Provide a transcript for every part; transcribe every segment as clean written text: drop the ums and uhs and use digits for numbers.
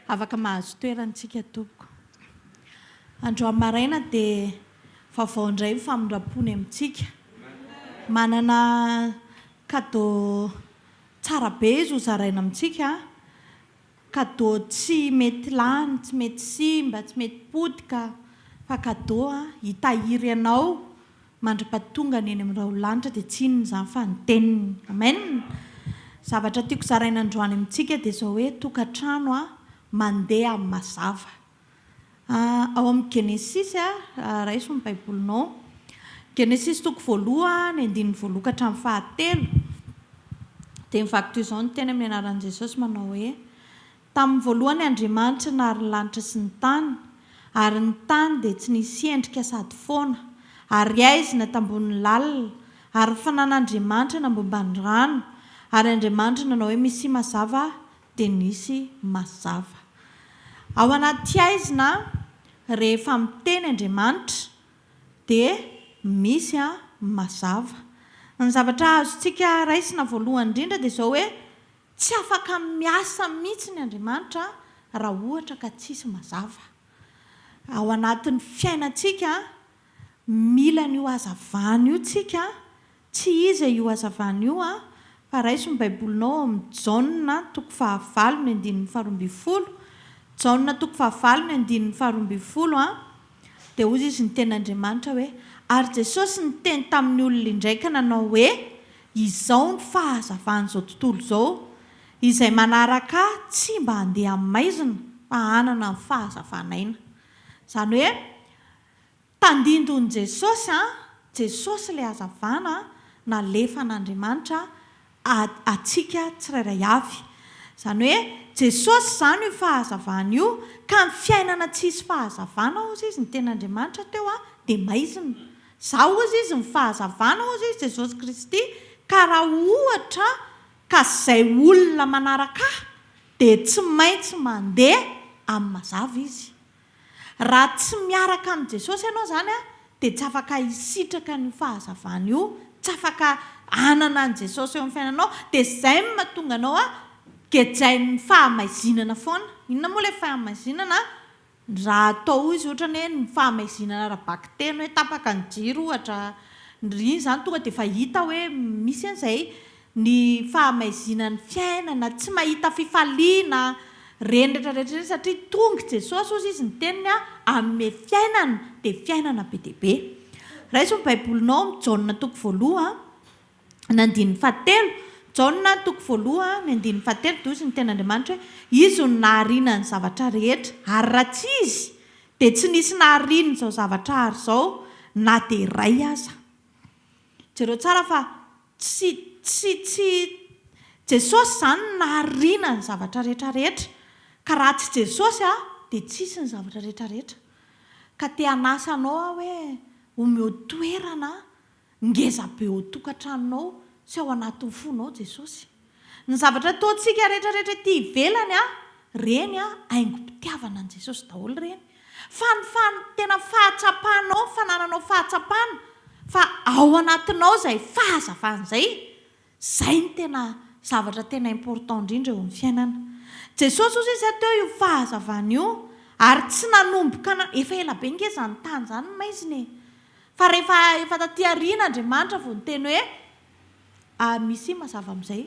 Afaka mahazo toerana isika tompoko. Androany maraina dia vaovao indray ny famindram-pony amintsika. Manana cadeau tsara be izy ho zaraina amintsika. Cadeau tsy mety lany, tsy mety simba, tsy mety potika fa cadeau hitahiry anao mandra-pahatongany eny amin'ny rahon'ny dia tsy inona izany fa ny teniny. Amen! Zavatra tiako zaraina androany amintsika dia izao hoe tokantrano mandeha amin'ny mazava. Ao amin'ny Genesisy, raiso ny Baibolinao. Genesisy toko voalohany, andininy voalohany ka hatramin'ny fahatelo, dia mivaky toy izao ny teny amin'ny anaran'i Jesosy manao hoe, Tamin'ny voalohany Andriamanitra nahary ny lanitra sy ny tany, ary ny tany dia tsy nisy endrika sady foana, ary haizina tambonin'ny lalina, ary ny fanan'Andriamanitra nambomba ny rano, ary Andriamanitra nanao hoe, Misia mazava, dia nisy mazava. Ao anaty haizina, rehefa miteny Andriamanitra, dia misy mazava. Ny zavatra azontsika raisina voalohany indrindra dia izao hoe, tsy afaka miasa mihitsy ny Andriamanitra raha ohatra ka tsisy mazava. Ao anatin'ny fiainantsika, mila an'io hazavana io tsika, Tsy iza io hazavana io an, fa raiso ny baibolinao ao amin'ny Jaona toko fahavalo ny andininy faharoambinifolo, Jaona toko fahavalo ny andininy faharoambinifolo an, dia hozy izy ny tenin'Andriamanitra hoe, Ary Jesosy niteny tamin'ny olona indray ka nanao hoe, Izao ny fahazavan'izao tontolo izao, izay manaraka Ahy tsy mba handeha amin'ny maizina fa hanana ny fahazavan'aina. Izany hoe, Tandindon'i Jesosy an, Jesosy ilay hazavana nalefan'Andriamanitra antsika tsirairay avy. Izany hoe Jesosy izany io fahazavana io, ka ny fiainana tsisy fahazavana hozy izy, ny tenin'Andriamanitra teo an, dia maizina. Izaho hozy izy ny fahazavana hozy izy Jesosy Kristy, ka raha ohatra ka izay olona manaraka ahy dia tsy maintsy mandeha amin'ny mazava izy. Raha tsy miaraka amin'i Jesosy ianao izany dia tsy afaka hisitraka an'io fahazavana io, tsy afaka hanana an'i Jesosy eo amin'ny fiainanao, dia izay no mahatonga anao gejain'ny fahamaizinana foana. Inona moa ilay fahamaizinana? Raha atao izy ohatrany hoe ny fahamaizinana ara-bakiteny hoe tapaka ny jiro ohatra, iny izany tonga dia efa hita hoe misy an'izay. ny fahamaizinan'ny fiainana, tsy mahita fifaliana, reny rehetra rehetra ireny satria tonga i Jesosy hozy izy ny teniny hanome fiainana dia fiainana be dia be. Raiso ny baibolinao amin'ny Jaona toko voaloha ny andininy fahatelo, Jaona toko voaloha ny andininy fahatelo dia hozy ny tenin'Andriamanitra hoe Izy no nahariana ny zavatra rehetra ary raha tsy Izy dia tsy nisy nahariana izao zavatra ary izao na dia iray aza. Jereo tsara fa Tsy, tsy, tsy, Jesosy izany no nahariana ny zavatra rehetra rehetra, ka raha tsy Jesosy a, dia tsisy ny zavatra rehetra rehetra. Ka te hanasa anao aho hoe omeo toerana ngeza be ao tokantranonao sy ao anatin'ny fonao Jesosy. Ny zavatra ataontsika rehetra rehetra ety ivelany a, reny a, haingom-pitiavana an'i Jesosy daholo ireny. Fa ny fa tena fahatsapanao, ny fanananao fahatsapana fa ao anatinao izay fahazavana izay, izay no tena zavatra tena important indrindra eo amin'ny fiainana. Jesosy hozy izy teo io fahazavana io ary tsy nanomboka na, efa ela be nge izany tany izany ny maizina e! Fa rehefa efa taty aoriana Andriamanitra vao niteny hoe ary misy mazava amin'izay.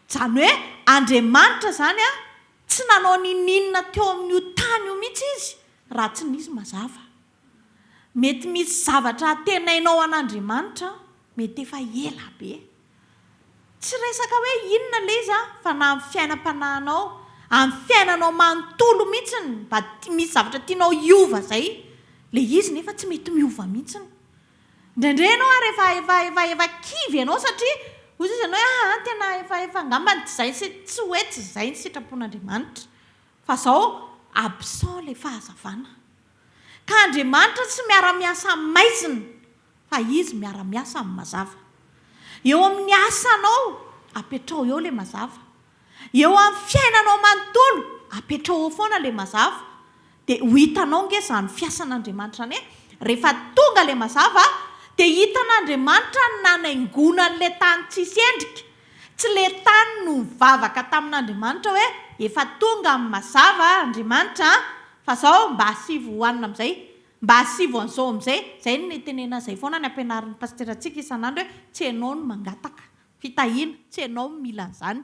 Izany hoe Andriamanitra izany an, tsy nanao ninininona teo amin'io tany io mihitsy Izy raha tsy nisy mazava. Mety misy zavatra antenainao an'Andriamanitra mety efa ela be. Tsy resaka hoe inona ilay izy an, fa na amin'ny fiainam-panahinao, amin'ny fiainanao manontolo mihitsy mba misy zavatra tianao hiova izay, ilay izy nefa tsy mety miova mihitsy. Indraindray ianao ary efa efa efa efa kivy ianao satria hoy izy ianao hoe aa tena efa efa angambany tsy izay sy tsy hoe tsy izay ny sitrapon'Andriamanitra fa zao absent ilay fahazavana. Ka Andriamanitra tsy miara-miasa amin'ny maizina fa Izy miara-miasa amin'ny mazava. Eo amin'ny asanao apetrao eo ilay mazava. Eo amin'ny fiainanao manontolo, apetrao ao foana ilay mazava, dia ho hitanao ange izany fiasan'Andriamanitra izany e! Rehefa tonga ilay mazava, dia hitan'Andriamanitra ny nanaingoana an'ilay tany tsisy endrika. Tsy ilay tany no nivavaka tamin'Andriamanitra hoe, efa tonga amin'ny mazava Andriamanitra an, fa zao mba asivo hohanina amin'izay, mba asivo an'izao amin'izay, izay no nitenenana izay foana ny ampianarin'ny pasiterantsika isan'andro hoe tsy ianao no mangataka fitahiana, tsy ianao no mila an'izany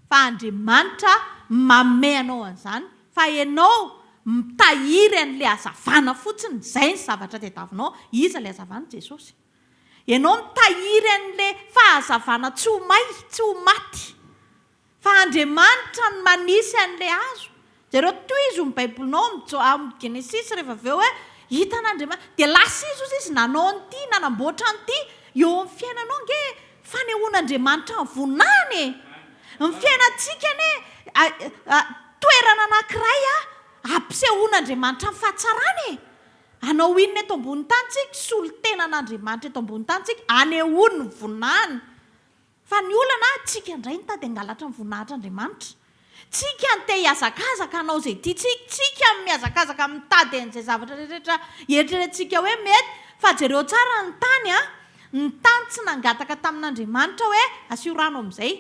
fa Andriamanitra manome anao an'izany fa ianao mitahiry an'ilay hazavana fotsiny, izay ny zavatra tadiavinao, iza ilay hazavana? Jesosy. Ianao mitahiry an'ilay fahazavana tsy ho may, tsy ho maty. Fa Andriamanitra no manisy an'ilay hazo. Jereo, tohizo ny Baibolinao ao amin'ny ao amin'ny Genesisy rehefa avy eo hoe hitan'Andriamanitra. Dia lasa izy hozy izy nanao an'ity, nanamboatra an'ity. Eo amin'ny fiainanao ange fanehoan'Andriamanitra ny voninahiny e! Ny fiainantsika anie toerana anankiray ampisehoan'Andriamanitra ny fahatsarany e! Hanao inona eto ambony tany tsika? Solontenan'Andriamanitra eto ambony tany tsika, anehoany ny voninahiny. Fa ny olana, tsika indray nitady hangalatra ny voninahitr'Andriamanitra. Tsika no te hihazakazaka hanao izay tiantsika, tsika no mihazakazaka mitady an'izay zavatra rehetra eritreretintsika hoe mety. Fa jereo tsara ny tany an! Ny tany tsy nangataka tamin'Andriamanitra hoe asio rano amin'izay.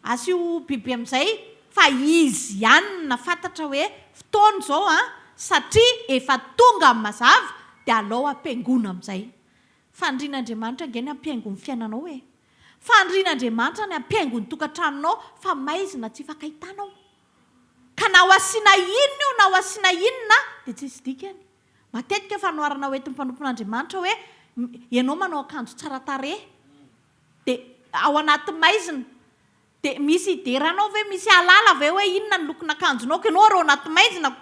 Asio biby amin'izay fa izy ihany no nafantatra hoe fotoana izao an, satria efa tonga ny mazava dia alao ampihaingoana amin'izay. Fanirian'Andriamanitra ange ny hampihaingo ny fiainanao e! Fanirian'Andriamanitra ny hampihaingo ny tokantranonao fa maizina tsy ifankahitana ao. Ka na ho asiana inona io na ho asiana inona dia tsisy dikany. Matetika fanoharana hoentin'ny mpanompon'Andriamanitra hoe ianao manao akanjo tsara tarehy, Dia ao anaty maizina. Dia misy hideranao ve, misy hahalala ve hoe inona ny lokon'akanjonao? Ka ianao ary ao anaty maizina.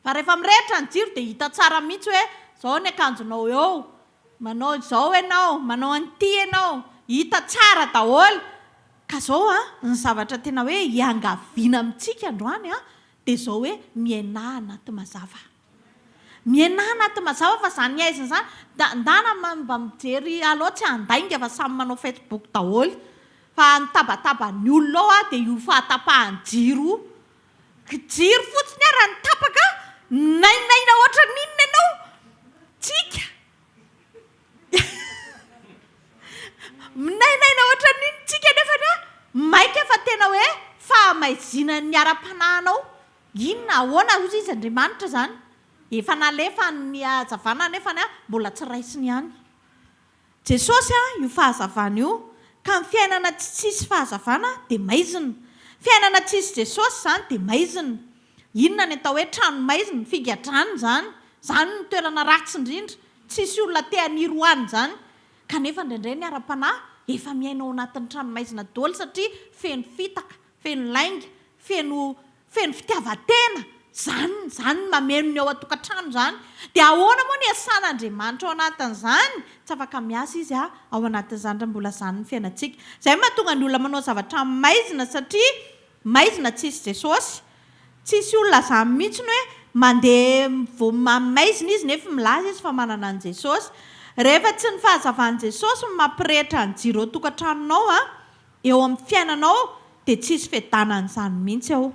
Fa rehefa mirehitra ny jiro dia hita tsara mihitsy hoe izao ny akanjonao eo, manao izao ianao, manao an'ity ianao, hita tsara daholo. Ka izao an, ny zavatra tena hoe iangaviana amintsika androany an, dia izao hoe miainà anaty mazava. Miainà anaty mazava fa zany haizina zany, da ndana mba mijery alou tsy handainga fa samy manao facebook daholo fa ny tabataban'ny olona ao a dia io fahatapahan'ny jiro io, jiro fotsiny ara ny tapaka minainaina ohatran'inona ianao, tsika minainaina ohatran'inona tsika nefany a maika fa tena hoe fahamaizinan'ny ara-panahinao Inona, ahoana hozy izy Andriamanitra izany? Efa nalefa ny hazavana anefa ny mbola tsy raisiny ihany. Jesosy io fahazavana io, ka ny fiainana tsy tsisy fahazavana dia maizina. Fiainana tsisy Jesosy izany dia maizina. Inona ny atao hoe trano maizina? Figadrana izany. Izany no toerana ratsy indrindra. Tsisy olona te haniry ho any izany. Kanefa indraindray ny ara-panahy efa miaina ao anatin'ny trano maizina daholo satria feno fitaka, feno lainga, feno feno fitiavan-tena, izany izany ny mameno ny ao an-tokantrano izany. Dia ahoana moa ny iasan'Andriamanitra ao anatin'izany? Tsy afaka miasa Izy ao anatin'izany raha mbola izany ny fiainantsika. Izay no mahatonga ny olona manao zavatra maizina satria maizina tsisy Jesosy. Tsisy olona izany mihitsy ny hoe mandeha vao maizina izy nefa milaza izy fa manana an'i Jesosy. Rehefa tsy ny fahazavan'i Jesosy no mampirehitra ny jiro ao an-tokantranonao an, Eo amin'ny fiainanao dia tsy hisy fiadanana izany mihitsy ao.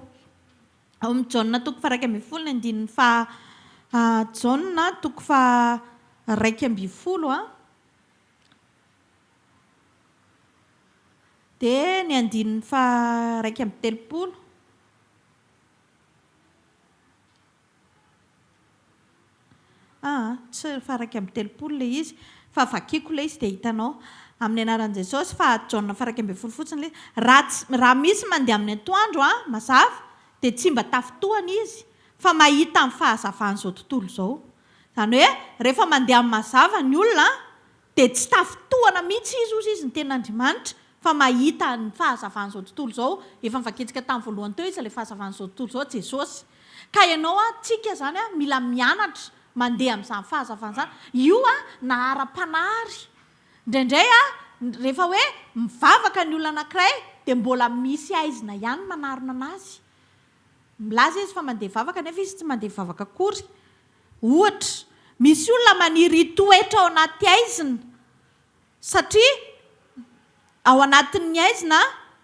Ao amin'ny Jaona toko faha-11 ny andininy faha Jaona toko faha-11 dia ny andininy faha-31. Aa, tsy faha 31 ilay izy, fa vakiko ilay izy dia hitanao. Amin'ny anaran'i Jesosy, fa Jaona faha 11 fotsiny ilay izy. Raha tsy, raha misy mandeha amin'ny antoandro an, mazava, dia tsy mba tafintohana izy, fa mahita ny fahazavan'izao tontolo izao. Izany hoe, rehefa mandeha amin'ny mazava ny olona an, Dia tsy tafintohana mihitsy izy, hozy izy, ny Tenin'Andriamanitra, fa mahita ny fahazavan'izao tontolo izao. Efa novakintsika tamin'ny voalohany teo izy, ilay fahazavan'izao tontolo izao, Jesosy. Ka ianao an, tsika izany an, mila mianatra mandeha amin'izany fahazavana izany. Io an, na ara-panahy ary. Indraindray an, rehefa hoe mivavaka ny olona anankiray, dia mbola misy haizina ihany manarona an'azy. Milaza izy fa mandeha vavaka nefa izy tsy mandeha vavaka akory. Ohatra, misy olona maniry hitoetra ao anaty haizina satria ao anatin'ny haizina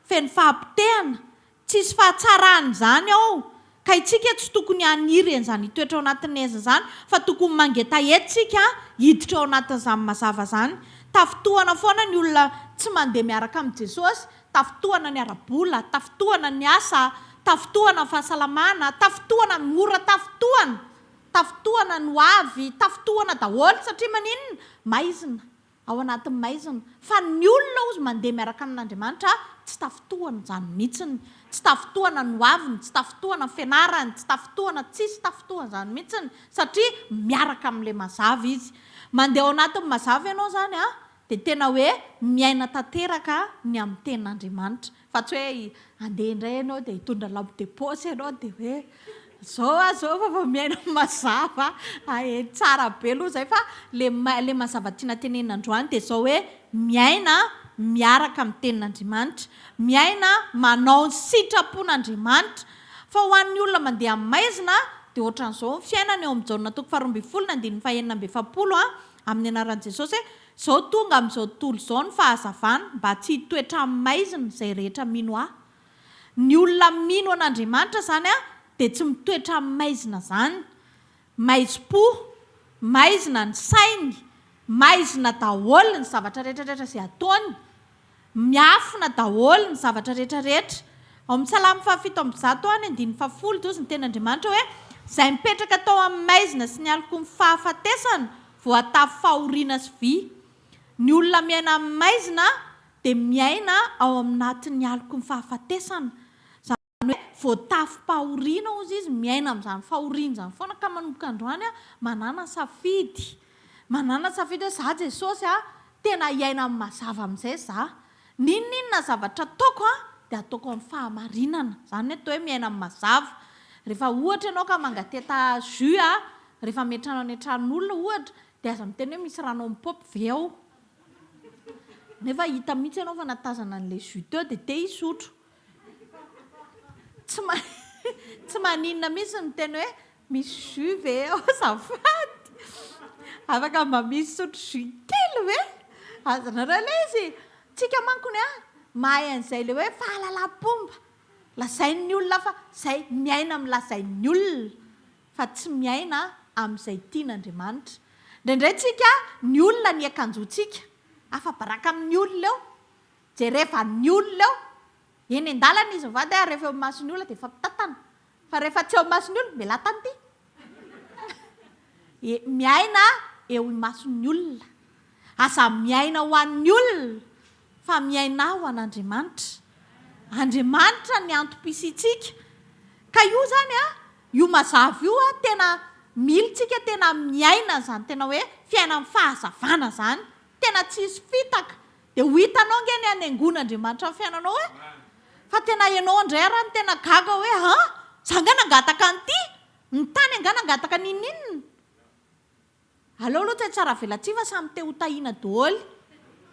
feno fahapotehana, tsisy fahatsarana izany ao, ka isika tsy tokony haniry an'izany hitoetra ao anatin'ny haizina izany fa tokony mangetaheta isika hiditra ao anatin'izany mazava izany. Tafintohana foana ny olona tsy mandeha miaraka amin'i Jesosy, tafintohana ny ara-bola, tafintohana ny asa. Tafintohana ny fahasalamana, tafintohana, mora tafintohana, tafintohana ny ho avy, tafintohana daholo satria maninona? Maizina, ao anatin'ny maizina. Fa ny olona hozy mandeha miaraka amin'Andriamanitra tsy tafintohana izany mihitsiny. Tsy tafintohana ny ho aviny, tsy tafintohana ny fianarany, tsy tafintohana, tsisy tafintohana izany mihitsiny satria miaraka amin'ilay mazava izy. Mandeha ao anatin'ny mazava ianao izany an, dia tena hoe miaina tanteraka ny amin'ny tenin'Andriamanitra. Fa tsy hoe handeha indray ianao dia hitondra lampe de poche ianao dia hoe zao aho zao fa vao miaina mazava e, tsara be aloha izay fa le le mazava tiana tenenina androany dia izao hoe miaina miaraka amin'ny tenin'Andriamanitra, miaina manao ny sitrapon'Andriamanitra. Fa ho an'ny olona mandeha amin'ny maizina dia ohatran'izao ny fiainany eo amin'ny Jaona toko faharoambinifolo ny andininy fahenina amby efapolo amin'ny anaran'i Jesosy hoe Izao tonga amin'izao tontolo izao ny fahazavana mba tsy hitoetra amin'ny maizina izay rehetra mino Ahy. Ny olona mino an'Andriamanitra izany dia tsy mitoetra amin'ny maizina izany. Maizim-po, maizina ny sainy, maizina daholo ny zavatra rehetra rehetra izay ataony, miafina daholo ny zavatra rehetra rehetra. Ao amin'ny Salamo fahafito amby zato any andininy fahafolo dia hozy ny tenin'Andriamanitra hoe, Izay mipetraka tao amin'ny maizina sy ny aloky ny fahafatesana, voatafy fahoriana sy vy. Ny olona miaina amin'ny maizina dia miaina ao aminatin'ny aloky ny fahafatesana. Izany hoe voatafim-pahoriana hozy izy, miaina amin'izany fahoriana izany foana ka manomboka androany manàna safidy. Manàna safidy hoe za Jesosy a, tena hiaina amin'ny mazava amin'izay za. N'inon'inona zavatra ataoko dia ataoko amin'ny fahamarinana. Izany ny atao hoe miaina amin'ny mazava. Rehefa ohatra ianao ka mangateta jus a, rehefa miantrano any an-tranon'olona ohatra dia aza miteny hoe misy rano amin'ny paopy ve ao. Nefa hita mihitsy ianao fa nahatazana an'ilay jus teo dia te hisotro. Tsy ma tsy maninona mihitsy ny miteny hoe misy jus ve ao azafady? Afaka mba misotro jus kely ve? Azonareo ilay izy? Tsika mankony an, mahay an'izay ilay hoe fahalalam-pomba. Lazain'ny olona fa izay miaina amin'ny lazain'ny olona fa tsy miaina amin'izay tian'Andriamanitra. Indraindray tsika ny olona ny akanjontsika, afa-baraka amin'ny olona eo, jerevan'ny olona eo. Eny an-dalana izy mivady ary rehefa eo imason'ny olona dia mifampitantana. Fa rehefa tsy eo imason'ny olona, mialà tany ity. E, miaina eo imason'ny olona. Aza miaina ho an'ny olona fa miainà ho an'Andriamanitra. Andriamanitra ny antom-pisiantsika. Ka io izany an, io mazava io an, tena mila tsika tena miaina an'izany tena hoe fiainan'ny fahazavana izany. Tena tsisy fitaka. Dia ho hitanao ange ny hanaingoan'Andriamanitra ny fiainanao e! Fa tena ianao indray ary no tena gaga hoe an! Za angaha nangataka an'ity? Ny tany angaha nangataka n'inon'inona? Aleo aloha tsy tsara velatsihy fa samy te ho tahiana daholo.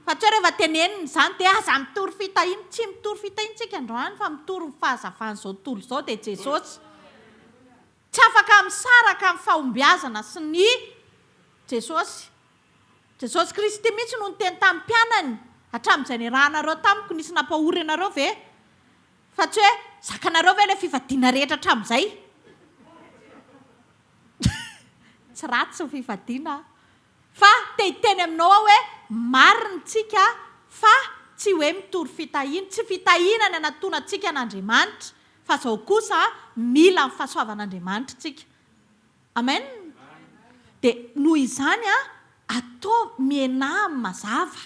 Fa tsy hoe rehefa tenenina izany dia aza mitory fitahiana. Tsy mitory fitahiana isika androany fa mitory ny fahazavan'izao tontolo izao dia Jesosy. Tsy afaka misaraka ny fahombiazana sy ny Jesosy. Jesosy Kristy mihitsy no niteny tamin'ny mpianany, Hatramin'izay niarahanareo tamiko nisy nampahory anareo ve? Fa tsy hoe zakanareo ve ilay fifadiana rehetra hatramin'izay? Tsy ratsy ny fifadiana fa te hiteny aminao aho hoe marina tsika fa tsy hoe mitory fitahiana, tsy fitahiana ny anatonantsika an'Andriamanitra fa zao kosa mila ny fahasoavan'Andriamanitra tsika. Amen! Dia noho izany ataovy mihenà amin'ny mazava.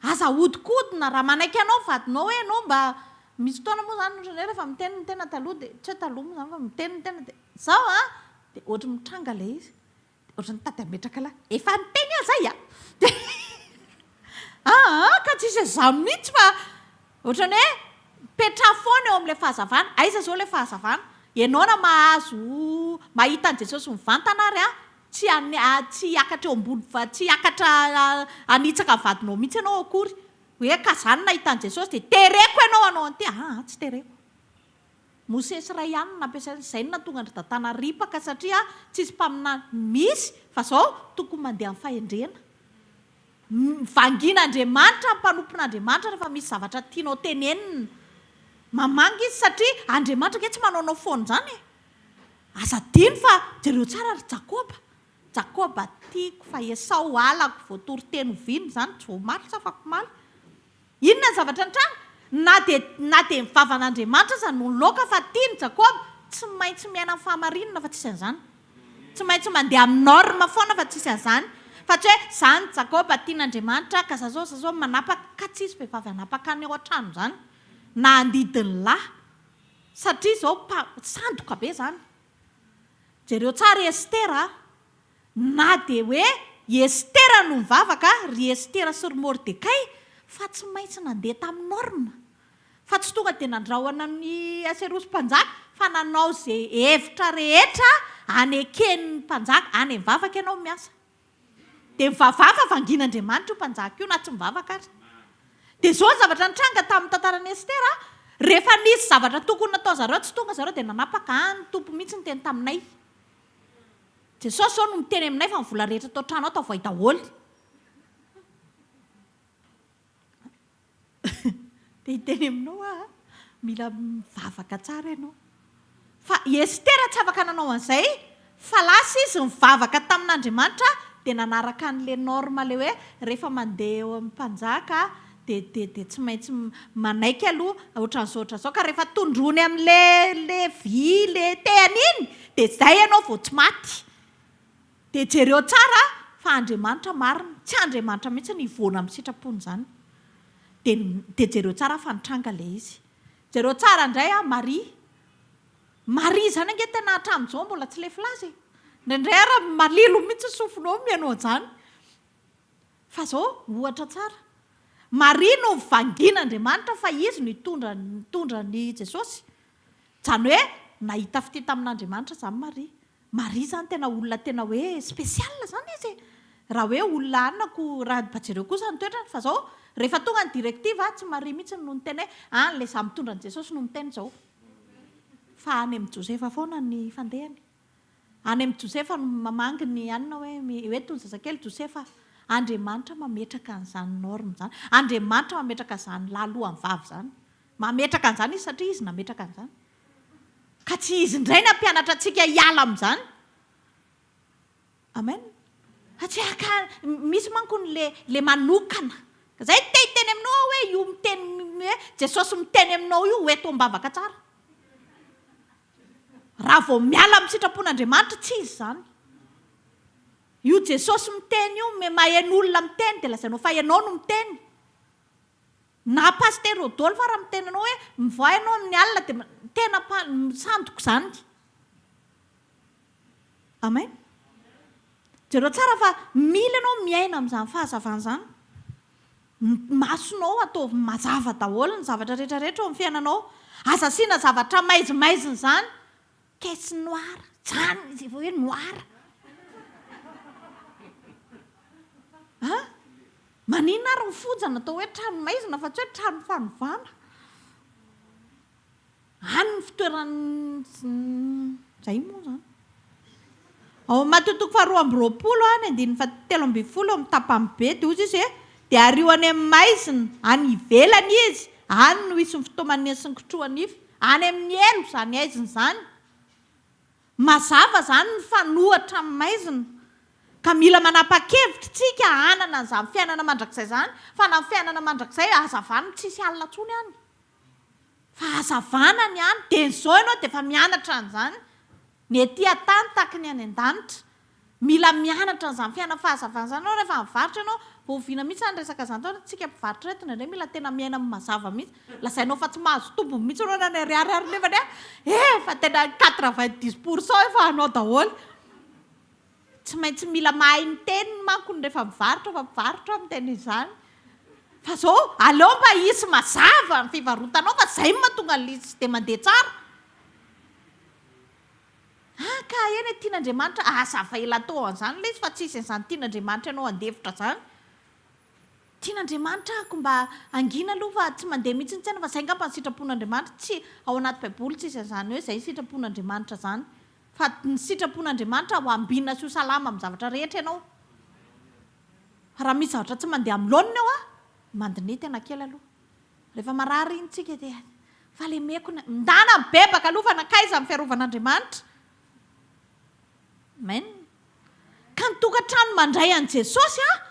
Aza ahodikodina, raha manaiky anao ny vadinao hoe ianao mba, misy fotoana moa izany ohatran'ny hoe rehefa miteny ny tena taloha dia, tsy hoe taloha moa izany fa miteny ny tena dia izao an, dia ohatry ny mitranga ilay izy, dia ohatry ny mitady hametraka ilay, efa niteny aho izay an, dia aa ka tsisy an'izany mihitsy fa ohatran'ny hoe mipetraha foana eo amin'ilay fahazavana, aiza izao ilay fahazavana? Ianao na mahazo mahita an'i Jesosy mivantana ary an, Tsy tsy hiakatra eo ambony tsy hiakatra hanitsaka ny vadinao mihitsy ianao akory. Hoe ka za no nahita an'i Jesosy dia tereko ianao hanao an'ity. Aa tsy tereko. Mosesy iray ihany no nampiasaina. Izay no nahatonga an-dry Datana ripaka satria tsisy mpaminany misy fa zao tokony mandeha amin'ny fahendrena. Vangian'Andriamanitra ny mpanompon'Andriamanitra rehefa misy zavatra tianao tenenina. Mamangy izy satria Andriamanitra ange tsy manaonao foana izany e. Aza adino fa jereo tsara ry Jakoba. Jakoba tiako fa Esao halako, voatory teny oviana izany, tsy vao omaly sa afakomaly. Inona ny zavatra nitranga? Na dia na dia ny vavan'Andriamanitra aza no niloaka fa tian'i Jakoba, tsy maintsy miaina amin'ny fahamarinana fa tsisy an'izany. Tsy maintsy mandeha amin'ny norme foana fa tsisy an'izany. Fa tsy hoe zany Jakoba tian'Andriamanitra ka za zao za zao manapaka ka tsisy vehivavy hanapaka any ao an-trano izany na handidy ny lahy satria zao pa sandoka be izany. Jereo tsara i Estera a! Na dia hoe i Estera no nivavaka, ry Estera sy ry Mordekay, fa tsy maintsy nandeha tamin'ny norme. Fa tsy tonga dia nandrahona an'i Aserosy mpanjaka, fa nanao izay hevitra rehetra aneken'ny mpanjaka. Any mivavaka ianao miasa. Dia mivavaha fa vangin'Andriamanitra io mpanjaka io na tsy mivavaka ary. Dia izao ny zavatra nitranga tamin'ny tantaran'i Estera, rehefa nisy zavatra tokony natao zareo tsy tonga zareo dia nanapaka, ah ny Tompo mihitsy niteny taminay. Jesosy zao no miteny aminay fa ny vola rehetra tao an-trano ao tavoay daholo. Te hiteny aminao aho, mila mivavaka tsara ianao. Fa i Estera tsy afaka nanao an'izay, fa lasa izy nivavaka tamin'Andriamanitra dia nanaraka an'ilay norme ilay hoe rehefa mandeha eo amin'ny mpanjaka dia dia dia tsy maintsy manaiky aloha ohatran'izao ohatran'izao ka rehefa tondroiny amin'ilay ilay vy ilay tehany iny dia izay ianao vao tsy maty. Dia jereo tsara fa Andriamanitra marina, tsy Andriamanitra mihitsy no hivoana amin'ny sitrapony izany. Dia dia jereo tsara fa nitranga ilay izy. Jereo tsara indray an, Maria. Maria izany ange tena hatramin'izao mbola tsy lefy laza e. Indraindray ara malilo mihitsy ny sofinao mihaino an'izany. Fa izao, ohatra tsara. Maria no vangin'Andriamanitra fa izy no hitondra nitondra an'i Jesosy. Izany hoe nahita fitia tamin'Andriamanitra izany Maria. Maria izany tena olona tena hoe spécial izany izy e. Raha hoe olona anona ko raha mba jereo kosa ny toetrany fa izao rehefa tonga ny directive tsy Maria mihitsy no niteny hoe an ilay izaho mitondra an'i Jesosy no miteny izao. Fa any amin'i Josefa foana ny fandehany. Any amin'i Josefa no mamangy ny anona hoe hoe itony zazakely Josefa. Andriamanitra mametraka an'izany norme izany. Andriamanitra mametraka izany lahy alohan'ny vavy izany. Mametraka an'izany izy satria izy nametraka an'izany. Ka tsy izy indray ny hampianatra antsika hiala amin'izany. Amen. Fa tsy haka, misy manko ny le le manokana. Zay te hiteny aminao aho hoe io miteny hoe Jesosy miteny aminao io ho eto am-bavaka tsara. Raha vao miala amin'ny sitrapon'Andriamanitra tsy izy izany. Io Jesosy miteny io, maheno olona miteny dia lazainao fa ianao no miteny. Na Pasitera Rodolphe ara miteny anao hoe mivoaha ianao amin'ny alina dia tena sandoka izany. Amen. Jereo tsara fa mila ianao miaina amin'izany fahazavana izany. Ny masonao ataovy mazava daholo ny zavatra rehetra rehetra eo amin'ny fiainanao. Aza asiana zavatra maizimaizina izany. Caisse noire, izany izy efa hoe noire. An? Maninona ary ny fonja natao hoe trano maizina fa tsy hoe trano fanovana? Any ny fitoeran'ny izay moa izany. Ao amin'ny Matio toko faharoa amby roapolo ny andininy fahatelo ambin'ny folo amin'ny tapany be dia hoy izy hoe dia ario any amin'ny maizina any ivelany izy, any no hisy ny fitomaniny sy ny kitrohanify, any amin'ny helo izany haizina izany. Mazava izany ny mifanohitra amin'ny maizina. Ka mila manapa-kevitra isika hanana an'izany fiainana mandrakizay izany, fa na ny fiainana mandrakizay hazavana tsisy alina intsony any. Fa hazavana ny any, dia izao ianao dia efa mianatra an'izany. Ny ety an-tany tahaky ny any an-danitra. Mila mianatra an'izany fiainana fahazavana izany ianao rehefa mivarotra ianao, vao oviana mihitsy izany resaka izany tao, tsika mpivarotra ireto indraindray mila tena miaina amin'ny mazava mihitsy. Lazainao fa tsy mahazo tombony mihitsy ianao na ny ariary ary nefany a, eh fa tena quatre-vingt-dix pour cent efa anao daholo. Tsy maintsy mila mahay miteny manko ny rehefa mivarotra fa mpivarotra aho miteny izany. Fa zao aleo mba hisy mazava ny fivarotanao fa zay no mahatonga an'ilay izy tsy dia mandeha tsara. Ah ka eny e tian'Andriamanitra aza avela atao an'izany ilay izy fa tsy hisy an'izany tian'Andriamanitra ianao handefitra izany. Tian'Andriamanitra ahako mba hangina aloha fa tsy mandeha mihitsy ny tsaina fa zay angamba ny sitrapon'Andriamanitra, tsy ao anaty baiboly tsisy an'izany hoe zay sitrapon'Andriamanitra zany. Fa ny sitrapon'Andriamanitra ho ambinina sy ho salama amin'ny zavatra rehetra ianao. Fa raha misy zavatra tsy mandeha amin'ny laoniny eo an, mandiniha tena kely aloha. Rehefa marary iny tsika dia fahalemeko ny, mindana mibebaka aloha fa nankaiza ny fiarovan'Andriamanitra. Amen. Ka ny tokantrano mandray an'i Jesosy an,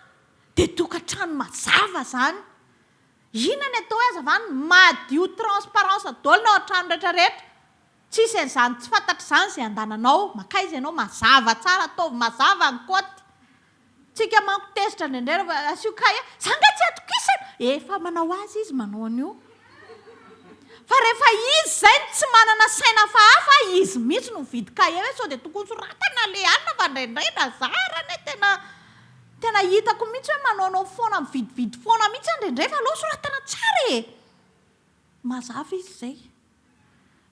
dia tokantrano mazava izany. Inona ny atao hoe hazavana? Madio transparence daholo ny ao an-trano rehetra rehetra. Tsisy an'izany tsy fantatra izany izay andananao. Mankaiza ianao? Mazava tsara, ataovy mazava ny kaoty. Tsika manko tezitra indraindray rehefa asio cahier, za nga tsy atokisana? Efa manao azy izy manao an'io. Fa rehefa izy izay no tsy manana saina hafahafa, izy mihitsy no mividy cahier hoe sao dia tokony soratana le anona fa indraindray na za ary anie tena tena hitako mihitsy hoe manaonao foana mividividy foana mihitsy aho indraindray fa aleo soratana tsara e! Mazava izy izay.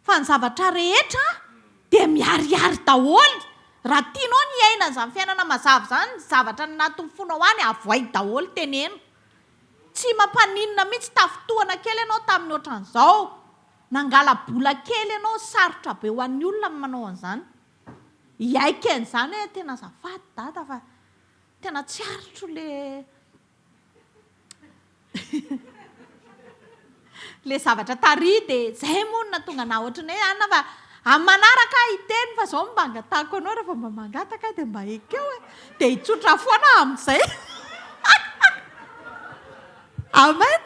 Fa ny zavatra rehetra dia miharihary daholo. Raha tianao ny hiaina an'izany fiainana mazava izany, ny zavatra any anatin'ny fonao any, avoay daholo, teneno. Tsy mampaninona mihitsy, tafintohana kely ianao tamin'ny ohatran'izao, nangala-bola kely ianao, sarotra be ho an'ny olona ny manao an'izany. Hiaiky an'izany hoe tena azafady dada fa tena tsy aritro le. Le zavatra tary dia zay moa no nahatonga anah ohatran'ny hoe anona fa amin'ny manaraka aho hiteny fa zao mba angatahako anao rehefa mba mangataka aho dia mba ekeo e, dia hitsotra foana aho amin'izay. Amen.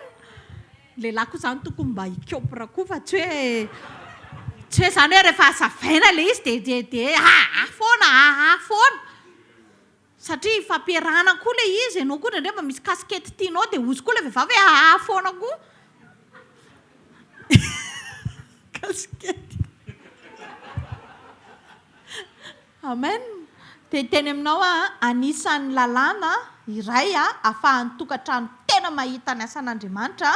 Ny lehilahy koa zany tokony mba hikopra koa fa tsy hoe tsy hoe zany hoe rehefa hazavaina ilay izy dia dia dia aa foana aa foana. Satria ifampiarahana koa ilay izy, ianao koa indraindray mba misy casquette tianao dia hozy koa ilay vehivavy hoe aa foana koa. Casquette. Amen. Dia hiteny aminao aho, anisan'ny lalàna iray ahafahan'ny tokantrano tena mahita ny asan'Andriamanitra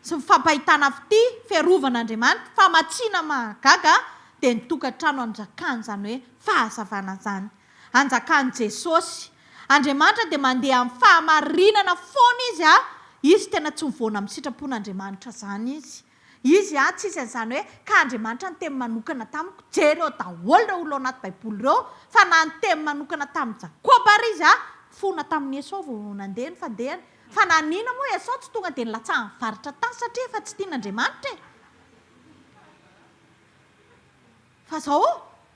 sy ny fampahitana fitia, fiarovan'Andriamanitra, famatsiana mahagaga dia ny tokantrano anjakany izany hoe fahazavana izany. Anjakan'i Jesosy. Andriamanitra dia mandeha amin'ny fahamarinana foana Izy a! Izy tena tsy mivoana amin'ny sitrapon'Andriamanitra izany Izy. Izy a, tsisy an'izany hoe ka Andriamanitra niteny manokana tamiko. Jereo daholo ireo olona ao anaty Baiboly ireo fa na niteny manokana tamin'i Jakoba ary Izy a, nifona tamin'i Esao vao nandeha ny fandehany. Fa naninona moa Esao tsy tonga dia nilatsahan'ny varatra tany satria efa tsy tian'Andriamanitra e! Fa zao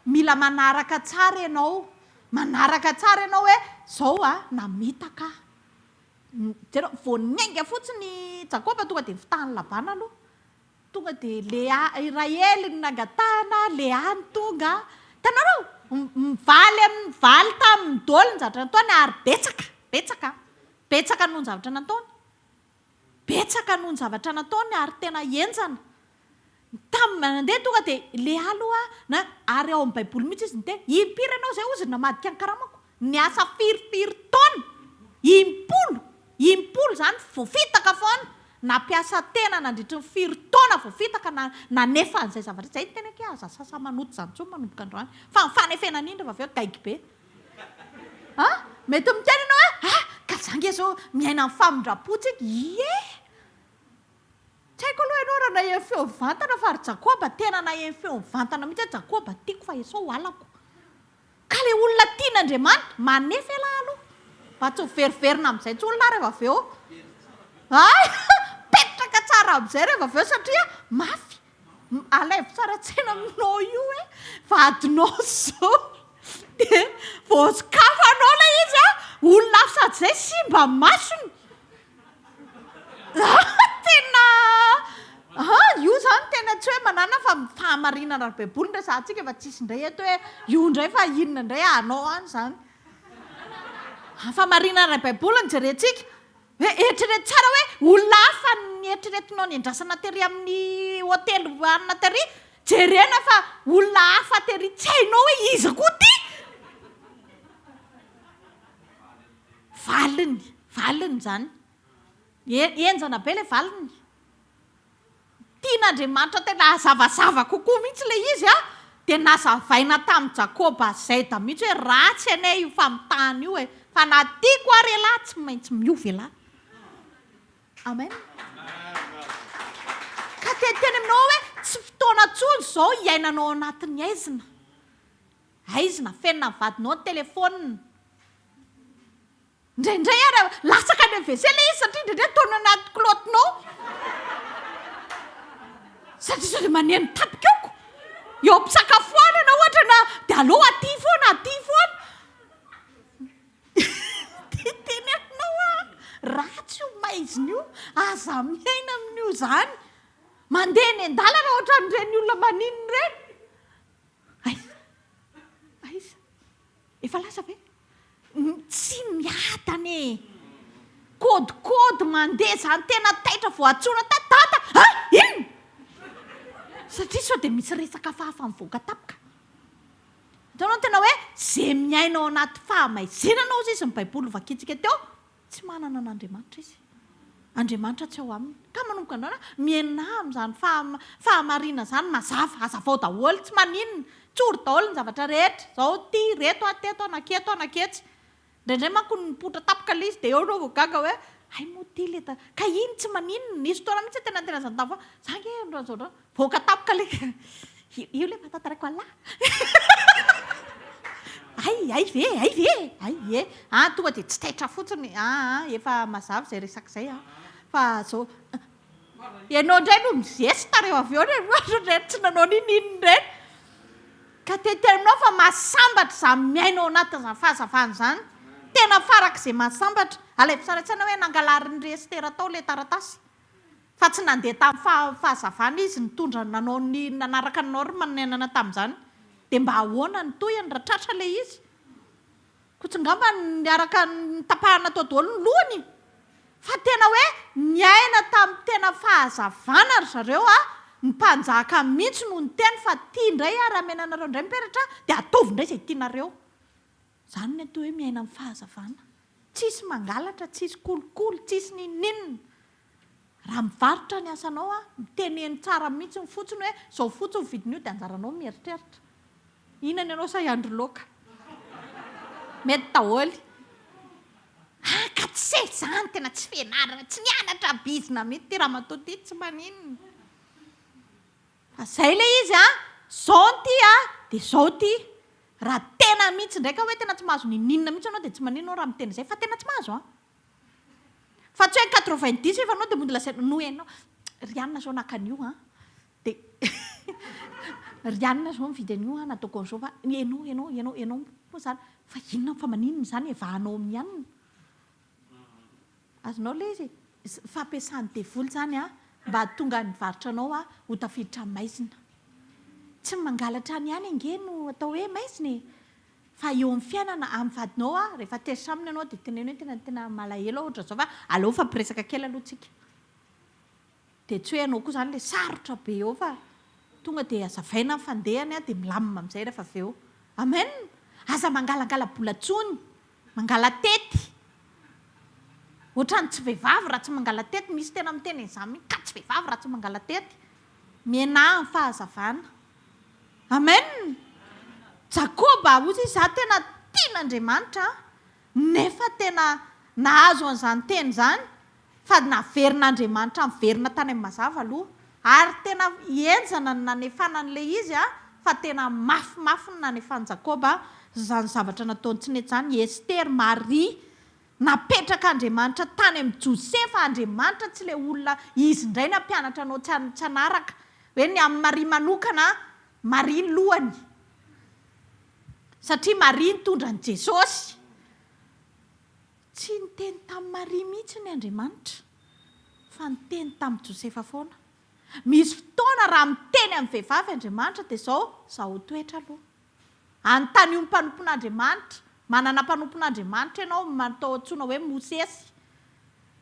mila manaraka tsara ianao, manaraka tsara ianao hoe zao a, namitaka aho. Jereo, vao niainga fotsiny i Jakoba tonga dia nifitahan'i Labana aloha. Tonga dia Lea, i Rahely no nangatahana, Lea no tonga. Hitanareo? Mivaly amin'ny mivaly taminy daholo ny zavatra nataony ary betsaka, betsaka, betsaka noho ny zavatra nataony. Betsaka noho ny zavatra nataony ary tena henjana. Tamin'ny nandeha tonga dia Lea aloha na ary ao amin'ny baiboly mihitsy izy niteny, impiry ianao izay hozy namadika ny karamako? Niasa firifiry taona? Impolo! Impolo izany voafitaka foana, nampiasa tena nandritry ny firy taona voafitaka na nanefa an'izay zavatra izay, izay no teneniko hoe aza sasa-manoto izany intsony manomboka androany fa ny fanefena an'iny rehefa avy eo gaigy be. An! Mety miteny ianao hoe, ah! Ka za nge zao miaina amin'ny famindram-po tsika, ie! Tsy haiko aloha ianao raha naheno feo mivantana fa ry Jakoba tena naheno feo mivantana mihitsy hoe Jakoba tiako fa Esao halako. Ka ilay olona tian'Andriamanitra, manefa ialahy aloha. Mba tsy ho veriverina amin'izay intsony lahy rehefa avy eo. Hay! Petraka tsara amin'izay rehefa avy eo satria mafy. Alaivo tsara an-tsaina aminao io hoe vadinao izao dia vao sokafanao ilay izy an, olona hafa sady izay simba masony. Tena an, io izany tena tsy hoe manana fa fahamarinana ara-baiboly no resahantsika fa tsisy indray eto hoe io indray fa inona indray anao any izany. Fahamarinana ara-baiboly no jerentsika. Hoe eritrereto tsara hoe olona hafa ny eritreretinao niandrasana tery amin'ny hotely hohanina tery, jerena fa olona hafa tery tsy hainao hoe iza koa ity? Valiny, valiny izany. Henjana be ilay valiny. Tian'Andriamanitra tena hazavazava kokoa mihitsy ilay izy an, dia nazavaina tamin'i Jakoba Z mihitsy hoe ratsy anie io famitahana io e, fa na tiako ary ialahy tsy maintsy miova ialahy. Amen. Ka te hiteny aminao aho hoe tsy fotoana intsony izao hiainanao ao anatin'ny haizina. Haizina, afenina ny vadinao ny telefaonina. Indraindray ary latsaka any amin'ny WC ilay izy satria indraindray ataony anaty kilaotinao. Satria sao dia maneno tampoka eo ko. Eo am-pisakafoanana ohatra na dia aleo aty foana, aty foana. Te hiteny aminao aho, ratsy io maizina io, aza mihaino. izany? Mandeha eny an-dalana ohatran'ireny olona maninona ireny. Aiza? Aiza? Efa lasa ve? Tsy miadana e! Kôdikôdy mandeha izany tena taitra voatsona ta dada a! Inona? Satria sao dia misy resaka hafahafa mivoaka tampoka. Hitanao tena hoe ze miaina ao anaty fahamaizinana hozy izy ny baiboly novakintsika teo, tsy manana an'Andriamanitra izy. Andriamanitra tsy ao aminy. Ka manomboka androany aho, miainà amin'izany fahamarina izany, mazava, hazavao daholo, tsy maninona, tsory daholo ny zavatra rehetra, izao ity, ireto aho teto aho, nanketo aho, nanketsy. Indraindray manko nipoitra tampoka ilay izy dia eo ianao vao gaga hoe hay moa ity ilay ta, ka iny tsy maninona, nisy fotoana mihitsy aho tena niteny an'izany tamin'ny vavako, za ange androany izao androany, voaka tampoka ilay io ilay efa tantaraiko an'lah. Hay, hay ve, hay ve, hay ie. Ah tonga dia tsy taitra fotsiny, ah ah efa mazava izay resaka izay ah. Fa zao, ianao indray no mizesta rehefa avy eo rehefa ireny tsy nanao n'inon'inona ireny. Ka tentenonao fa mahasambatra izany miaina ao anatin'izany fahazavana izany. Tena farak'izay mahasambatra. Alaivo sary an-tsaina hoe nangalarin'i Estera tao ilay taratasy. Fa tsy nandeha tamin'ny fahazavana izy nitondra nanao ny nanaraka ny norme niainana tamin'izany. Dia mba ahoana ny tohiny raha tratra ilay izy? Koa tsy ngamba niaraka notapahana tao daholo ny lohany? Fa tena hoe niaina tamin'ny tena fahazavana ry zareo a! Ny mpanjaka mihitsy no niteny fa ity indray ary hamena anareo indray ny peratra dia ataovy indray izay tianareo. Izany ny atao hoe miaina amin'ny fahazavana. Tsisy mangalatra, tsisy kolikoly, tsisy n'inon'inona. Raha mivarotra ny asanao a, miteneno tsara mihitsy fotsiny hoe izao fotsiny vidin'io dia anjaranao mieritreritra. Hihinana ianao sa hiandry laoka? Mety daholo. Ah ka tsy se izany, tena tsy fianarana, tsy nianatra bizina mihitsy ity ramatoa ity, tsy maninona. Fa zay ilay izy a, zao ity a, dia zao ity. Raha tena mihitsy indray ka hoe tena tsy mahazo n'inon'inona mihitsy ianao dia tsy maninona raha miteny izay fa tena tsy mahazo an. Fa tsy hoe 90 efa anao dia mody lazaina noho ianao ry anona zao naka an'io an, dia ry anona zao nividy an'io an, nataoko an'izao fa ianao ianao ianao ianao moa izany fa inona fa maninona izany e, vahanao amin'ny anona. Azonao ilay izy e? Fampiasan'ny devoly izany an, mba hahatonga ny varotra anao ho tafiditra amin'ny maizina. Tsy ny mangalatra any ihany ange no atao hoe maizina e! Fa eo amin'ny fiainana, amin'ny vadinao an, rehefa tezitra aminy ianao dia teneno hoe tena tena malahelo aho ohatran'izao fa aleo hifampiresaka kely aloha tsika. Dia tsy hoe ianao koa izany ilay sarotra be eo fa tonga dia hazavaina ny fandehany dia milamina amin'izay rehefa avy eo. Amen! Aza mangalangala-bola intsony, mangala-tety. Ohatran'ny tsy vehivavy raha tsy mangala-tety, misy tena miteny an'izany mihitsy, ka tsy vehivavy raha tsy mangala-tety. Mihenà amin'ny fahazavana. Amen! Jakoba, hoy izy, izaho tena tian'Andriamanitra an, nefa tena nahazo an'izany teny izany, fa naverin'Andriamanitra niverina tany amin'ny mazava aloha, ary tena henjana ny nanefana an'ilay izy an, fa tena mafimafy ny nanefan'i Jakoba izany zavatra nataony tsy nety izany, Esther, Maria, Napetrak'Andriamanitra tany amin'i Josefa Andriamanitra tsy ilay olona izy indray nampianatra anao tsy tsy hanaraka hoe ny amin'i Maria manokana Maria ny lohany satria Maria nitondra an'i Jesosy tsy niteny tamin'i Maria mihitsy ny Andriamanitra fa niteny tamin'i Josefa foana misy fotoana raha miteny amin'ny vehivavy Andriamanitra dia izao zaho toetra aloha Anontanio ny mpanompon'Andriamanitra. Manana mpanompon'Andriamanitra ianao, atao antsoina hoe Mosesy.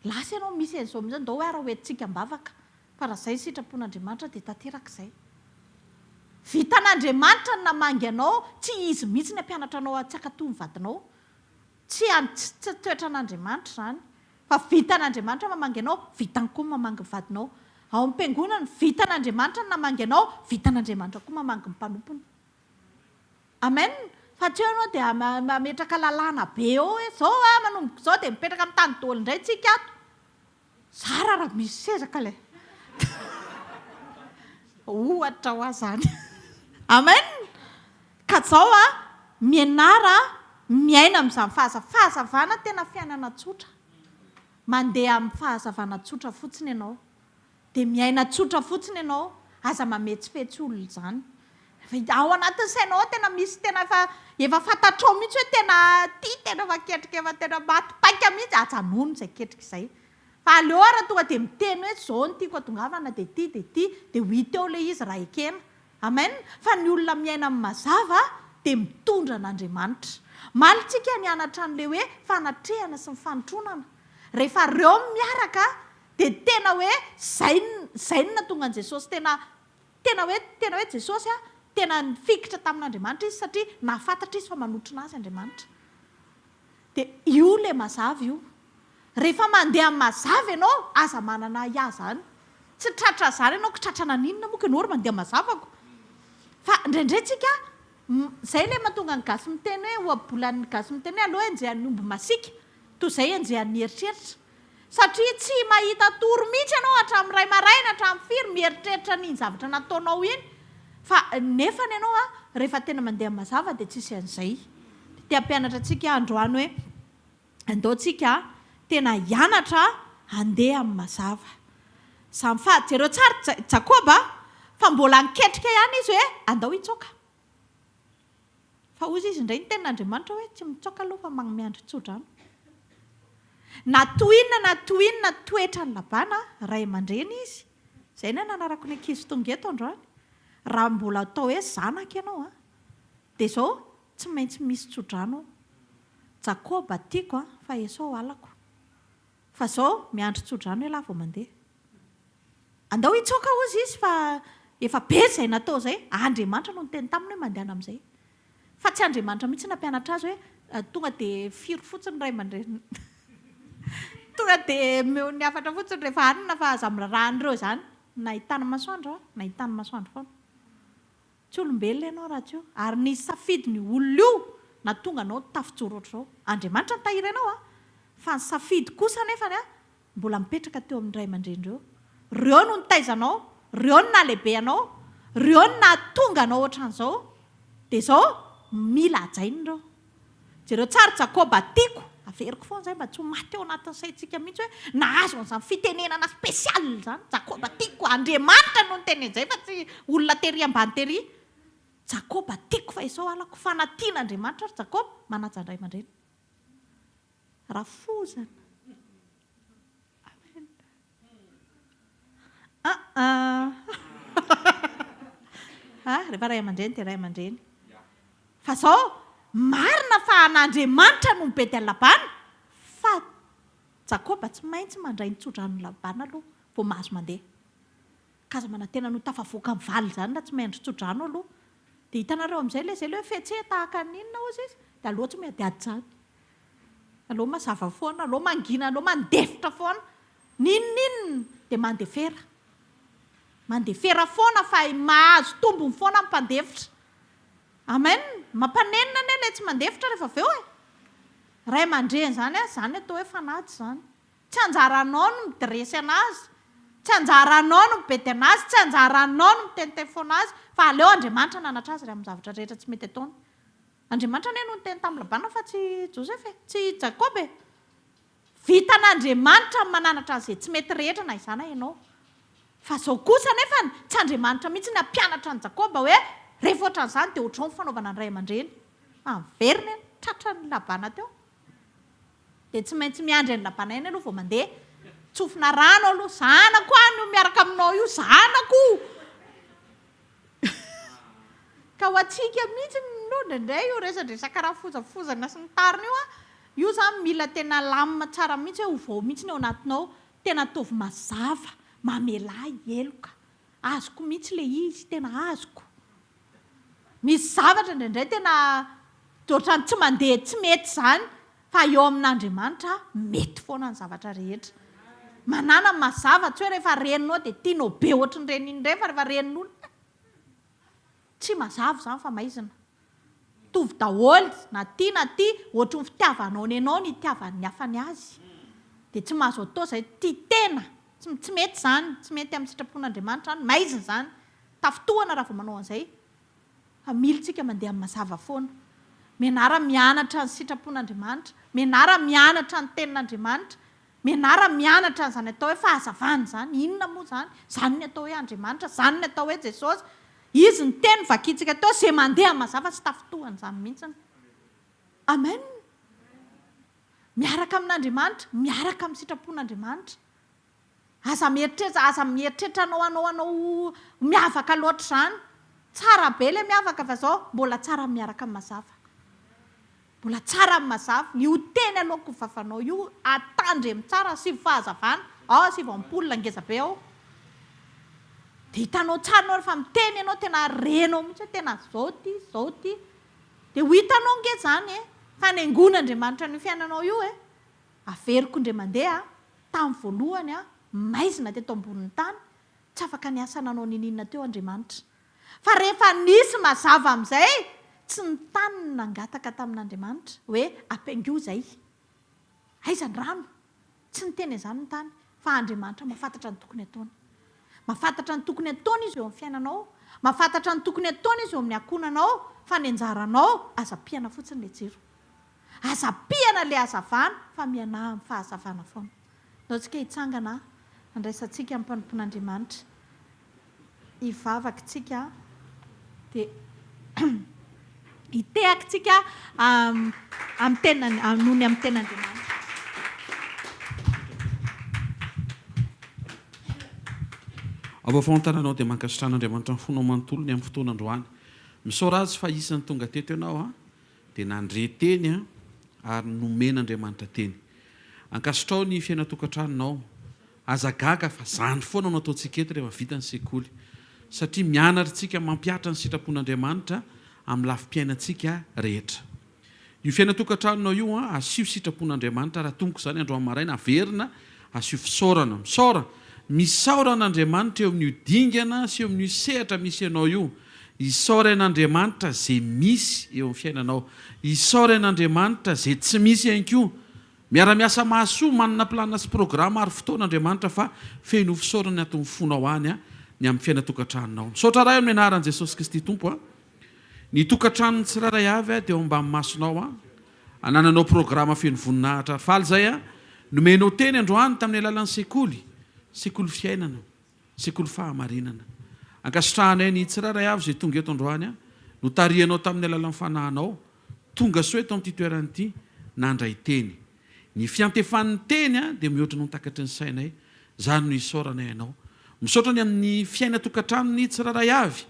Lasa ianao misy an'izao mihitsy, ndao hoe ara hoentintsika am-bavaka. Fa raha izay ny sitrapon'Andriamanitra dia tanteraka izay. Vitan'Andriamanitra ny namangy anao, tsy izy mihitsy ny hampianatra anao tsy hankatò ny vadinao. Tsy an, tsy toetran'Andriamanitra izany. Fa vitan'Andriamanitra mamangy anao, vitany koa ny mamangy ny vadinao. Ao am-piangonana, vitan'Andriamanitra ny namangy anao, vitan'Andriamanitra koa mamangy ny mpanompony. Amen! Fa tsy eo ianao dia mametraka lalàna be eo hoe zao a, manomboka izao dia mipetraka amin'ny tany daholo indray tsika ato. Zara raha misy seza ka le. Ohatra hoa zany. Amen! Ka zao a, mianara miaina amin'izany fahaza, fahazavana tena fiainana tsotra. Mandeha amin'ny fahazavana tsotra fotsiny ianao. Dia miaina tsotra fotsiny ianao, aza mametsifetsy olona izany. Fa ao anatin'ny sainao ao tena misy tena efa efa fantatrao mihitsy hoe tena ity tena efa ketrika efa tena maty paika mihitsy, ajanony izay ketrika izay. Fa aleo ara tonga dia miteny hoe zao no tiako hatongavana dia ity dia ity dia ho hita eo ilay izy raha ekena. Amen! Fa ny olona miaina amin'ny mazava dia mitondra an'Andriamanitra. Omaly tsika nianatra an'ilay hoe fanatrehana sy ny fanotronana. Rehefa ireo miaraka dia tena hoe zay zay no nahatonga an'i Jesosy tena tena hoe tena hoe Jesosy a tena nifikitra tamin'Andriamanitra izy satria nahafantatra izy fa manotrona azy Andriamanitra. Dia io ilay mazava io. Rehefa mandeha amin'ny mazava ianao, aza manana ahiahy izany. Tsy tratra izany ianao, ko tratra naninona moa ko ianao ry mandeha mazava ko. Fa indraindray tsika, izay ilay mahatonga ny gasy miteny hoe, ohabolan'ny gasy miteny hoe aleo enjehan'ny omby masiaka, toy izay enjehan'ny eritreritra. Satria tsy mahita tory mihitsy ianao hatramin'ny iray maraina hatramin'ny firy mieritreritra an'iny zavatra nataonao iny fa nefany ianao a rehefa tena mandeha mazava dia tsisy an'izay. Dia te hampianatra antsika aho androany hoe andao tsika tena hianatra handeha amin'ny mazava. Izany fa jereo tsara Jakoba fa mbola niketrika ihany izy hoe andao hitsoaka. Fa hozy izy indray ny tenin'Andriamanitra hoe tsy mitsoaka aloha fa magnome andro tso-drano. Na toy inona na toy inona toetran'i Labana, ray aman-dreny izy. Izay no nanarako ny ankizy tonga eto androany. Raha mbola atao hoe zanaka ianao an, dia izao tsy maintsy misy tso-drano ao. Jakoba tiako an, fa Esao halako. Fa izao miandry tso-drano ialahy vao mandeha. Andao hitsoaka hozy izy fa efa be izay natao izay. Andriamanitra no niteny taminy hoe mandehana amin'izay. Fa tsy Andriamanitra mihitsy nampianatra azy hoe tonga dia firo fotsiny ray aman-dreniny. Tonga dia omeo ny hafatra fotsiny rehefa hanina fa aza miraharaha an'ireo izany. Nahitana masoandro aho, nahitany masoandro foana. Tsy olombelona ianao raha tsy io. Ary ny safidin'io olona io nahatonga anao tafijoro ohatr'izao. Andriamanitra nitahiry anao an! Fa ny safidy kosa anefany an, mbola mipetraka teo amin'ny ray aman-dreny ireo. Ireo no nitaiza anao, ireo no nahalehibe anao, ireo no nahatonga anao ohatran'izao. Dia izao, mila hajaina ireo. Jereo tsara Jakoba tiako, averiko foana izay mba tsy ho maty ao anatin'ny saintsika mihitsy hoe nahazo an'izany fitenenana spécial izany, Jakoba tiako, Andriamanitra no niteny an'izay fa tsy olona tery ambany tery. Jakoba tiako fa izao halako, fa na tian'Andriamanitra ary Jakoba, manaja ny ray aman-dreny. Rafozana. Amen. Ah ah. Ah, rehefa ray aman-dreny dia ray aman-dreny. Fa zao, marina fa an'Andriamanitra no mibedy an'i Labana, fa Jakoba tsy maintsy mandray ny tsodranon'i Labana aloha vao mahazo mandeha. Ka aza manantena ny ho tafavoaka amin'ny valiny izany raha tsy miandry tsodrano aloha. Dia hitanareo amin'izay ilay izay ilay hoe fetse tahaka ny inona hozy izy, dia aleo tsy miadiady izany. Aleo mazava foana, aleo mangina, aleo mandefitra foana. N'inon'inona dia mandefera. Mandefera foana fa mahazo tombony foana ny mpandefitra. Amen! Mampanenina anie ilay tsy mandefitra rehefa avy eo e! Ray aman-dreny izany an, izany atao hoe fanaja izany. Tsy anjaranao ny midresy anazy, tsy anjaranao ny mibedy anazy, tsy anjaranao ny miteniteny foana azy, fa aleo Andriamanitra hananatra azy raha amin'ny zavatra rehetra tsy mety ataony. Andriamanitra anie no niteny tamin'i Labana fa tsy Josefa e, tsy Jakoba e! Vitan'Andriamanitra ny mananatra an'izay tsy mety rehetra na izaho na ianao. Fa izao kosa anefany, tsy Andriamanitra mihitsy ny hampianatra an'i Jakoba hoe rehefa ohatran'izany dia ohatr'izao ny fanaovana ny ray aman-dreny. Fa miverina eny, tratran'i Labana teo. Dia tsy maintsy miandry an'i Labana ihany aloha vao mandeha. Tsofina rano aloha, zanako any io miaraka aminao io, zanako io! Ka ho antsika mihitsy aloha indraindray io resadresaka rafozafozana sy ny tariny io an, io izany mila tena lamina tsara mihitsy hoe ovao mihitsy ny ao anatinao, tena ataovy mazava, mamelà heloka. Azoko mihitsy ilay izy, tena azoko. Misy zavatra indraindray tena ohatran'ny tsy mandeha, tsy mety izany, fa eo amin'Andriamanitra mety foana ny zavatra rehetra. Manàna ny mazava, tsy hoe rehefa reninao dia tianao be ohatry ny reniny ireny fa rehefa renin'olona, tsy mazava izany fa maizina. Mitovy daholo na tia na tia, ohatry ny fitiavanao ny anao ny itiavan'ny hafa ny azy. Dia tsy mahazo atao izay tia tena, tsy tsy mety izany, tsy mety amin'ny sitrapon'Andriamanitra izany, maizina izany. Tafintohana raha vao manao an'izay. Fa mila tsika mandeha amin'ny mazava foana. Mianara mianatra ny sitrapon'Andriamanitra. Mianara mianatra ny tenin'Andriamanitra. Mianara mianatra an'izany atao hoe fahazavana izany. Inona moa izany? Izany ny atao hoe Andriamanitra. Izany ny atao hoe Jesosy. Izy ny teny vakintsika teo, izay mandeha amin'ny mazava tsy tafintohana izany mihitsy. Amen. Miaraka amin'Andriamanitra, miaraka amin'ny sitrapon'Andriamanitra. Aza mieritreritra, aza mieritreritra anao hanao hanao miavaka loatra izany. Tsara be ilay miavaka fa izao mbola tsara ny miaraka amin'ny mazava. Mbola tsara ny mazava. Io teny aloako ny vavanao io atandremo tsara, asivo fahazavana. Ao asivo ampoule ngeza be ao. Dia hitanao tsara ianao rehefa miteny ianao tena renao mihitsy hoe tena izao ity, izao ity. Dia ho hitanao ange izany e, fanaingoan'Andriamanitra an'io fiainanao io e. Averiko indray mandeha, tamin'ny voalohany aho, maizina teto ambonin'ny tany, tsy afaka niasa nanao niniana teo Andriamanitra. Fa rehefa nisy mazava amin'izay, tsy ny tany no nangataka tamin'Andriamanitra hoe ampiaingò izay. Aiza ny rano? Tsy niteny an'izany ny tany, fa Andriamanitra mahafantatra ny tokony hataony. Mahafantatra ny tokony hataony Izy eo amin'ny fiainanao, mahafantatra ny tokony hataony Izy eo amin'ny ankohonanao, fa ny anjaranao, aza pihana fotsiny ilay jiro. Aza pihana ilay hazavana, fa mianaha amin'ny fahazavana foana. Ndao tsika hitsangana handraisantsika ny mpanompon'Andriamanitra. Hivavaka tsika dia hitehaka tsika amin'ny tenany, noho ny amin'ny ten'Andriamanitra. Ao vaovao dia mankasitrana Andriamanitra ny fonao manontolo ny amin'ny fotoana androany. Misaora Azy fa isan'ny tonga teto ianao an, dia nandre teny an, ary nomen'Andriamanitra teny. Ankasitrao ny fiainan-tokantranonao. Aza gaga fa zany foana no ataontsika eto rehefa vita ny sekoly. Satria mianatra tsika mampihatra ny sitrapon'Andriamanitra amin'ny lafim-piainantsika rehetra. Io fiainan-tokantranonao io an, asio sitrapon'Andriamanitra ary atomboka izany androany maraina, averina, asio fisaorana. Misaora. Misaora an'Andriamanitra eo amin'io dingana sy eo amin'io sehatra misy anao io. Isaory an'Andriamanitra ze misy eo amin'ny fiainanao. Isaory an'Andriamanitra ze tsy misy ihany koa. Miara-miasa mahasoa, manana planina sy programa ary fotoana Andriamanitra fa feno fisaorana ny aton'ny fonao any ny amin'ny fiainan-tokantranonao. Misaotra Ray amin'ny anaran'i Jesosy Kristy Tompo a. Ny tokantranon'ny tsirairay avy dia eo ambany masonao a. Anananao programa feno voninahitra ary faly izay a. Nomenao teny androany tamin'ny alalan'ny sekoly, sekoly fiainana, sekoly fahamarinana. Ankasitrahanay ny tsirairay avy izay tonga eto androany a. Notarihanao tamin'ny alalan'ny fanahinao. Tonga soa eto amin'ity toerana ity, nandray teny. Ny fiantefan'ny teny dia mihoatra noho ny takatry ny sainay. Izany no isaoranay anao. Misaotra ny amin'ny fiainan-tokantranon'ny tsirairay avy,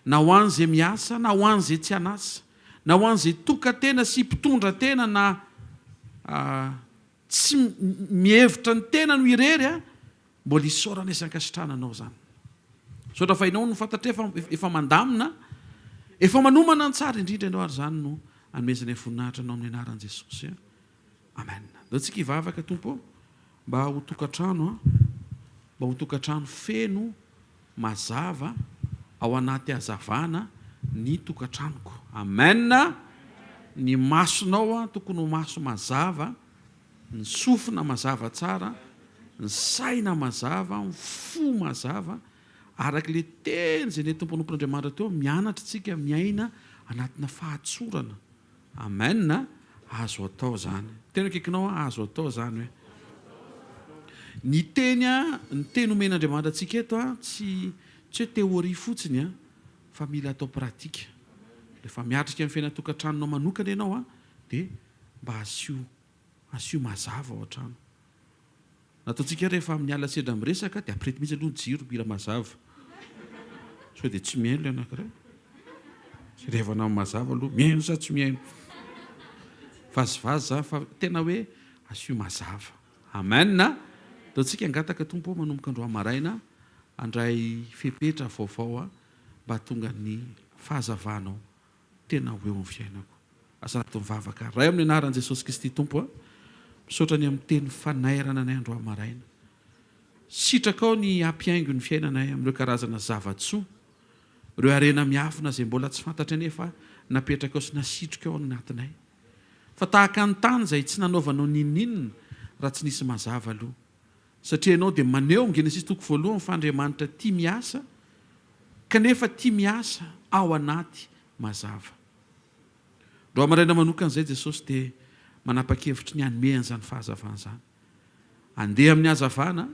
na ho an'izay miasa na ho an'izay tsy an'asa, na ho an'izay tokan-tena sy mpitondra tena na tsy mihevitra ny tenany ho irery, Mbola isaorana sy ankasitrahana anao izany. Misaotra fa ianao no fantatray fa efa mandamina, efa manomana ny tsara indrindra ianao ary izany no anomezanay voninahitra anao amin'ny anaran'i Jesosy. Amen. Ndao tsika hivavaka Tompo ô, mba ho tokantrano, mba ho tokantrano feno mazava ao anaty hazavana ny tokantranoko. Amen. Ny masonao tokony ho maso mazava. Ny sofina mazava tsara, ny saina mazava, ny fo mazava, araka ilay teny izay nentin'ny mpanompon'Andriamanitra teo, mianatra isika miaina anatina fahatsorana. Amen a! Azo atao izany. Teny akaikinao aho, azo atao izany hoe. Ny teny a, ny teny omen'Andriamanitra antsika eto a, tsy tsy hoe théorie fotsiny a, fa mila atao pratique. Rehefa miatrika ny fiainan-tokantranonao manokana ianao a, dia mba asio asio mazava ao an-trano. Nataontsika rehefa miala sendra miresaka dia ampireheto mihitsy aloha ny jiro mila mazava. Sao dia tsy mihaino ilay anankiray. Jerevana amin'ny mazava aloha, mihaino sa tsy mihaino. Vazivazy zany fa tena hoe asio mazava. Amen. Ataontsika hangataka Tompo ô manomboka androany maraina handray fepetra vaovao mba hahatonga ny fahazavanao tena ho eo amin'ny fiainako. Asa anaty mivavaka. Ray amin'ny anaran'i Jesosy Kristy Tompo a, misaotra ny amin'ny teny fanairana anay androany maraina. Sitrakao ny hampihaingo ny fiainanay amin'ireo karazana zava-tsoa, ireo harena miafina izay mbola tsy fantatray nefa napetrakao sy nasitrikao ao anatinay. Fa tahaka ny tany izay tsy nanaovanao n'inon'inona raha tsy nisy mazava aloha. Satria ianao dia maneho amin'ny Genesisy toko voalohany fa Andriamanitra tia miasa kanefa tia miasa ao anaty mazava. Androany maraina manokana izay Jesosy dia manapa-kevitry ny hanome an'izany fahazavana izany. Andeha amin'ny hazavana,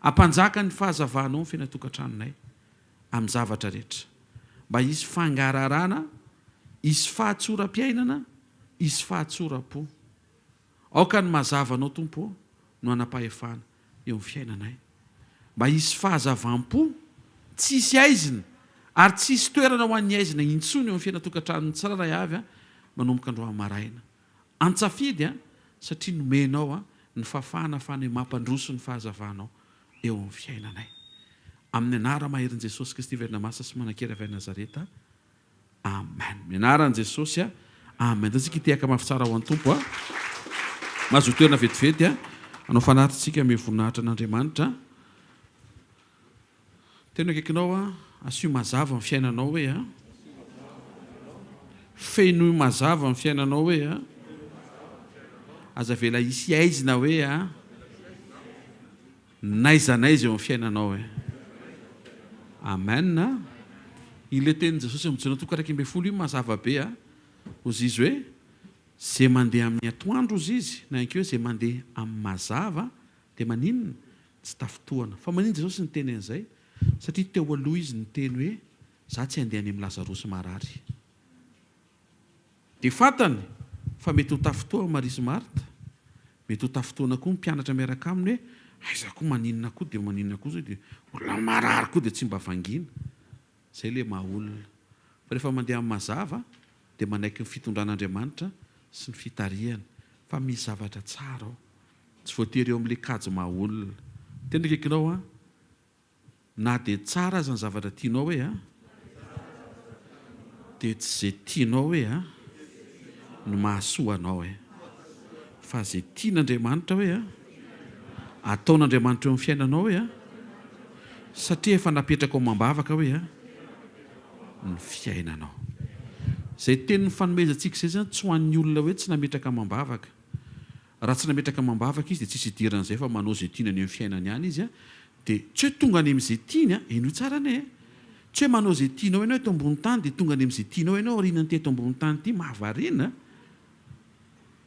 hampanjaka ny fahazavanao ny fiainan-tokantranonay amin'ny zavatra rehetra. Mba hisy fangararana, hisy fahatsoram-piainana, hisy fahatsoram-po. Aoka ny mazava Anao Tompo ô no hanam-pahefana eo amin'ny fiainanay. Mba hisy fahazavam-po, tsy hisy haizina, ary tsy hisy toerana ho an'ny haizina intsony eo amin'ny fiainan-tokantranon'ny tsirairay avy manomboka androany maraina. An-tsafidy satria nomenao ny fahafahana afahana mampandroso ny fahazavanao eo amin'ny fiainanay. Amin'ny anara-maherin'i Jesosy Kristy Velona Masina sy Manan-kery avy any Nazareta. Amen. Amin'ny anaran'i Jesosy a. Amen. Ndao tsika hitehaka mafy tsara ho an'ny Tompo a. Mahazo toerana vetivety a. Hanao fanatitsika ame voninahitra an'Andriamanitra. Tena akaikinao a. Asio mazava ny fiainanao hoe a. Fenoy mazava ny fiainanao hoe a. Aza avela hisy aizina hoe a. N'aiza n'aiza eo amin'ny fiainanao e. Amen a. Ilay tenin'i Jesosy amin'ny Jaona toko 11 io mazava be a. Hozy izy hoe, ze mandeha amin'ny atoandro hozy izy, na ihany koa hoe ze mandeha amin'ny mazava dia maninona? Tsy tafintohana. Fa maninona Jesosy niteny an'izay? Satria teo aloha izy niteny hoe, za tsy handeha any amin'i Lazarosy marary. Dia fantany fa mety ho tafintohana Maria sy Marta, mety ho tafintohana koa ny mpianatra miaraka aminy hoe, aiza koa maninona koa dia maninona koa izao dia olona marary koa dia tsy mba vangiana. Izay ilay maha olona. Fa rehefa mandeha amin'ny mazava dia manaiky ny fitondran'Andriamanitra sy ny fitarihany fa misy zavatra tsara ao. Tsy voatery eo amin'ilay kajy maha olona. Tena akaikinao an! Na dia tsara aza ny zavatra tianao hoe a, dia tsy izay tianao hoe a no mahasoa anao e. Fa izay tian'Andriamanitra hoe a, ataon'Andriamanitra eo amin'ny fiainanao hoe a, satria efa napetraka ao amam-bavaka hoe a, ny fiainanao. Izay teny nifanomezantsika izay izany tsy ho an'ny olona hoe tsy nametraka amam-bavaka. Raha tsy nametraka amam-bavaka izy dia tsisy idiran'izay fa manao izay tiany any amin'ny fiainany any izy dia tsy hoe tonga any amin'izay tiany an, henoy tsara anie e! Tsy hoe manao izay tianao ianao eto ambony tany dia tonga any amin'izay tianao ianao aorianan'ity eto ambony tany ity, mahavariana a!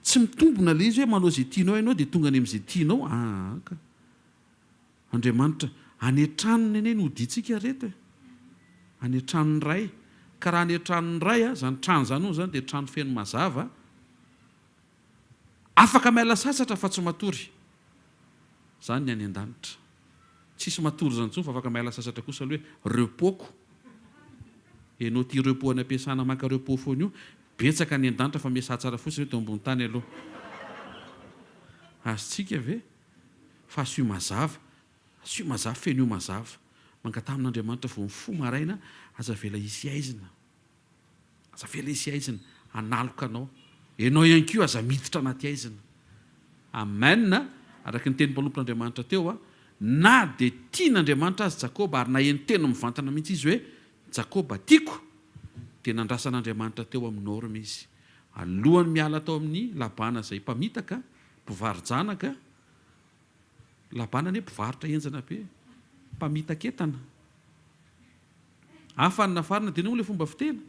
Tsy mitombina ilay izy hoe manao izay tianao ianao dia tonga any amin'izay tianao, aa ka! Andriamanitra, any an-tranony anie no hodiantsika ry reto e! Any an-tranon'ny Ray, ka raha any an-tranon'ny Ray a, izany trano izany hono izany dia trano feno mazava, Afaka miala sasatra fa tsy matory. Zany ny any an-danitra. Tsisy matory zany intsony fa afaka miala sasatra kosa aloha hoe repos-ko. Enao ty repos any am-piasana maka repos foana io, betsaka any an-danitra fa miasà tsara fotsiny eto ambony tany aloha. Azontsika ve? Fa asio mazava, asio mazava, fenoy mazava. Mangataha amin'Andriamanitra vao mifoha maraina, aza avela hisy haizina. Aza avela hisy haizina hanaloka anao. Ianao ihany koa aza miditra anaty haizina. Amen! Araka ny tenin'ny mpanompon'Andriamanitra teo, na dia tian'Andriamanitra aza Jakoba ary naheno teny mivantana mihitsy izy hoe, Jakoba tiako, dia nandrasan'Andriamanitra teo amin'ny norme izy. Alohan'ny miala tao amin'i Labana izay mpamitaka, mpivaro-janaka, Labana anie mpivarotra henjana be, mpamitaka entana. Hafa ny nafarana dia inona moa ilay fomba fiteny?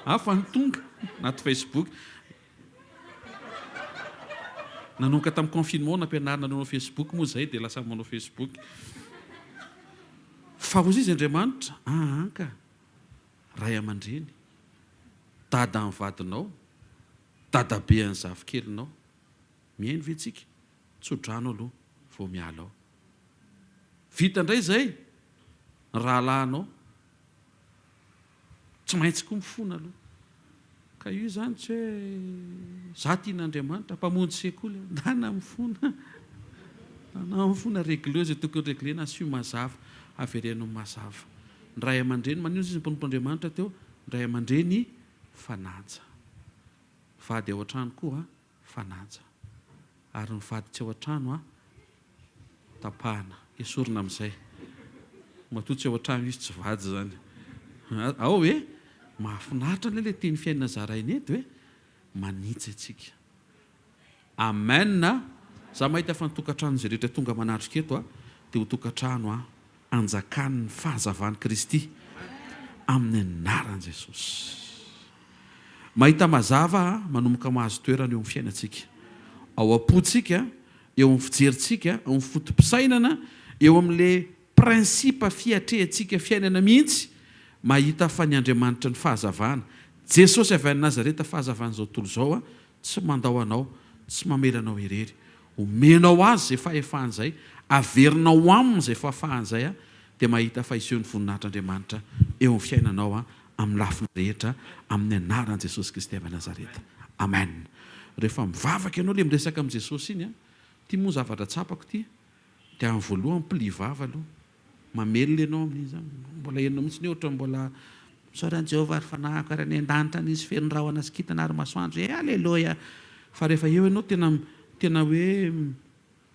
Hafa ny tonga anaty Facebook. Nanomboka tamin'ny confinement nampianarina nanao Facebook moa izay dia lasa manao Facebook. Fa hozy izy Andriamanitra, aa ka, ray aman-dreny, dadan'ny vadinao, dadabean'ny zafikelinao. Mihaino ve tsika? Tso-drano aloha vao miala ao. Vita indray izay, ny rahalahinao tsy maintsy koa mifona aloha. Ka io izany tsy hoe za tian'Andriamanitra, mpamonjy sekoly aho, ndana mifona, ndana mifona, regleo izay tokony reglena, asio mazava, avereno mazava. Ny ray aman-dreny, maninona izy mpanompon'Andriamanitra teo, ny ray aman-dreny fanaja. Vady ao an-trano koa fanaja. Ary ny vady tsy ao an-trano a, tapahana, esorina amin'izay. Matoa tsy ao an-trano izy tsy vady izany. Ao e! Mahafinaritra anie ilay teny fiainana zaraina eto e! Manitsy antsika. Amen a! Za mahita fa ny tokantrano izay rehetra tonga manatrika eto a, dia ho tokantrano a, anjakan'ny fahazavan'i Kristy amin'ny anaran'i Jesosy. Mahita mazava manomboka mahazo toerana eo amin'ny fiainantsika. Ao am-pontsika, eo amin'ny fijerintsika, ao amin'ny foto-pisainana, eo amin'ilay principe fiatrehantsika fiainana mihitsy, mahita fa ny Andriamanitry ny fahazavana, Jesosy avy any Nazareta fahazavan'izao tontolo izao, tsy mandao anao, tsy mamela anao irery. Omenao azy izay fahefana izay, averinao aminy izay fahafahana izay, dia mahita fa hiseho ny voninahitr'Andriamanitra eo amin'ny fiainanao amin'ny lafiny rehetra, amin'ny anaran'i Jesosy Kristy avy Nazareta. Amen. Rehefa mivavaka ianao ilay miresaka amin'i Jesosy iny, ity moa zavatra tsapako ity, dia amin'ny voalohany pli vava aloha. Mamelona ianao amin'iny izany. Mbola henonao mihitsy ny hoe ohatran'ny mbola misaotra an'i Jehovah ry fanahiko ary any an-danitra any izy feno rahona sy kintana ary masoandro e aleloia. Fa rehefa eo ianao tena tena hoe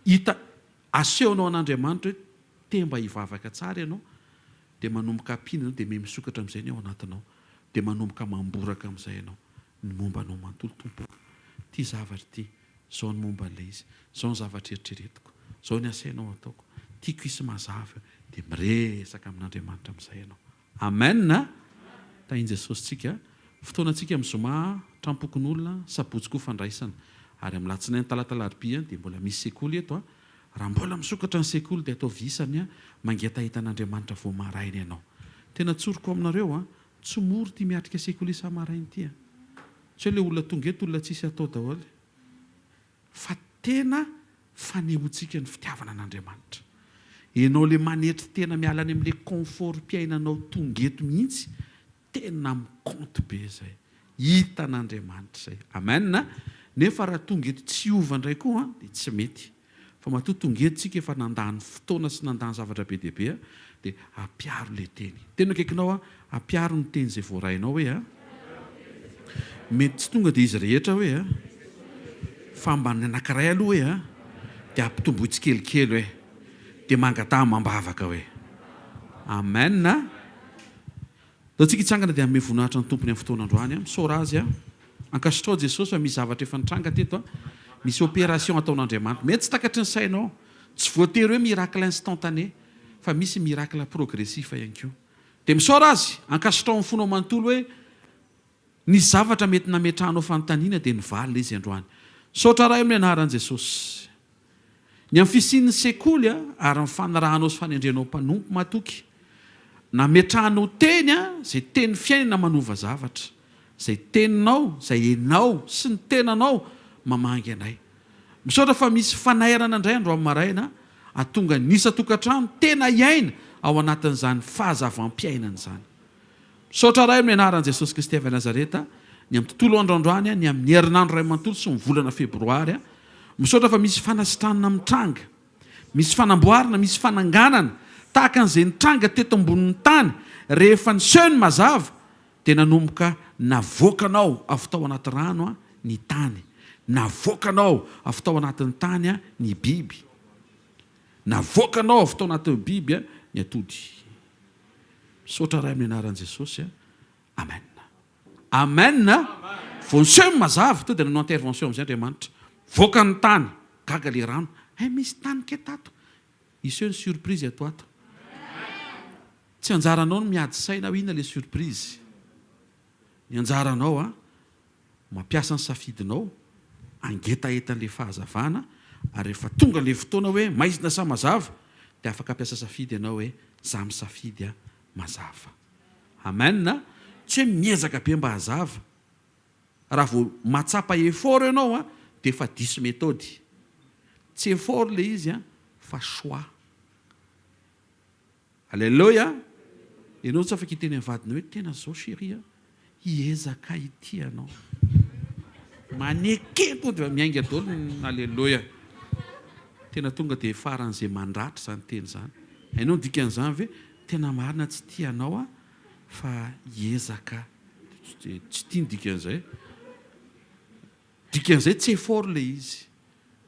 hita asehonao an'Andriamanitra hoe te mba hivavaka tsara ianao dia manomboka ampiana ianao dia miha misokatra amin'izay ny ao anatinao dia manomboka mamboraka amin'izay ianao ny momba anao manontolo Tompo ô ity zavatra ity Izao ny momba an'ilay izy, izao ny zavatra eritreretiko, izao ny asainao ataoko, tiako hisy mazava eo. Dia miresaka amin'Andriamanitra amin'izay ianao. Amen a! Tahin'i Jesosy tsika. Fotoanantsika amin'ny zoma trampokonolona, sabotsy koa fandraisana. Ary amin'ny latsinainy talata alarobia dia mbola misy sekoly eto a. Raha mbola misokatra ny sekoly dia ataovy isany mangetaheta an'Andriamanitra vao maraina ianao. Tena tsoriko aminareo a, tsy mora ity miatrika sekoly isa-maraina ity a. Tsy hoe le olona tonga eto olona tsisy atao daholo fa tena fanehoantsika ny fitiavana an'Andriamanitra. Enao le manetry tena miala any amle confort piainanao tonga eto mihitsy tena mi-compte be zay. Hitan'Andriamanitra zay. Amen. Nefa raha tonga eto tsy hiova ndray koa dia tsy mety. Fa matoa tonga eto tsika efa nandany fotoana sy nandany zavatra be dia be dia ampiaro le teny. Teny akaikinao aho, ampiaro ny teny izay voarainao hoe a. Mety tsy tonga dia izy rehetra hoe a. Fa mba ny anankiray aloha hoe a. Dia ampitomboy tsikelikely hoe. Dia mangataha amam-bavaka hoe. Amen a. Ndao tsika hitsangana dia hanome voninahitra ny Tompo ny amin'ny fotoana androany a. Misaora Azy a. Ankasitrao Jesosy fa misy zavatra efa nitranga teto a. Misy opération ataon'Andriamanitra. Mety tsy takatry ny sainao. Tsy voatery hoe miracle instantané fa misy miracle progressif ihany koa. Dia misaora Azy. Ankasitrao amin'ny fonao manontolo hoe nisy zavatra mety nametrahanao fanontaniana dia nivaly ilay izy androany. Misaotra Ray amin'ny anaran'i Jesosy. Ny amin'ny fisian'ny sekoly ary ny fanirahanao sy fanendrenao mpanompo matoky. Nametrahanao teny izay teny fiainana manova zavatra. Izay teninao, izay enao sy ny tenanao mamangy anay. Misaotra fa misy fanairana indray androany maraina ahatonga ny isan-tokantrano tena hiaina ao anatin'izany fahazavam-piainana izany. Misaotra Ray amin'ny anaran'i Jesosy Kristy avy Nazareta, ny amin'ny tontolo andro androany, ny amin'ny herinandro iray manontolo sy ny volana febroary. Misaotra fa misy fanasitranana mitranga, misy fanamboarana, misy fananganana, tahaka an'izay nitranga teto ambonin'ny tany rehefa niseho ny mazava dia nanomboka navoakanao avy tao anaty rano ny tany, navoakanao avy tao anatin'ny tany ny biby, navoakanao avy tao anatin'ny biby ny atody. Misaotra Ray amin'ny anaran'i Jesosy a. Amen. Amen a. Vao niseho ny mazava, tonga dia nanao intervention amin'izay Andriamanitra. Voaka ny tany, gaga le rano. Hay misy tany kay tato. Hiseho ny surprise ato ato. Tsy anjaranao ny miady saina hoe inona le surprise. Ny anjaranao a, mampiasa ny safidinao, hangetaheta an'ilay fahazavana, ary rehefa tonga ilay fotoana hoe maizina sa mazava, dia afaka hampiasa safidy ianao hoe za misafidy a mazava. Amen a! Tsy hoe miezaka be mba hazava. Raha vao mahatsapa effort ianao a, dia efa diso méthode. Tsy effort ilay izy a, fa choix. Alléluia! Ianao tsy afaka hiteny amin'ny vadinao hoe tena zao chérie a, hiezaka hitia anao. Maneke tonga dia miainga daholo ny Alléluia. Tena tonga dia faran'izay mandratra izany teny izany. Hainao ny dikan'izany ve? Tena marina tsy tia anao aho fa hiezaka. Tsy tia ny dikan'izay. Dikan'izay tsy effort ilay izy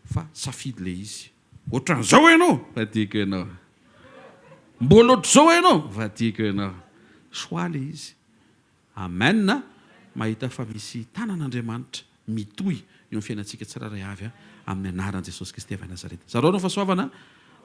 fa safidy ilay izy. Ohatran'izao ianao? Vadiko ianao. Mbola ohatr'izao ianao? Vadiko ianao. Choix ilay izy. Amen. Mahita fa misy tanan'Andriamanitra mitohy eo amin'ny fiainantsika tsirairay avy amin'ny anaran'i Jesosy Kristy avy any Nazareta. Zarao ny fahasoavana,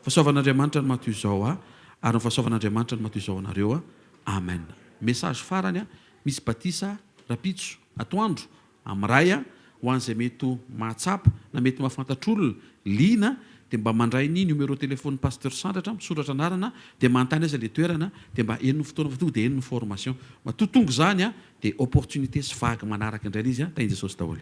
fahasoavan'Andriamanitra no maha-toy izao ahy, ary ny fahasoavan'Andriamanitra no maha-toy izao anareo. Amen. Message farany, misy batisa rapitso atoandro Amin'ny Ray a, ho an'izay mety ho mahatsapa na mety mahafantatr'olona liana dia mba mandray ny numéro téléphone Pasteur Sandratra, misoratra anarana dia manontany aiza le toerana dia mba eny ny fotoana fa tonga dia eny ny formation. Matoa tonga izany a dia opportunité sy vague manaraka indray ilay izy a, tahin'i Jesosy daholo.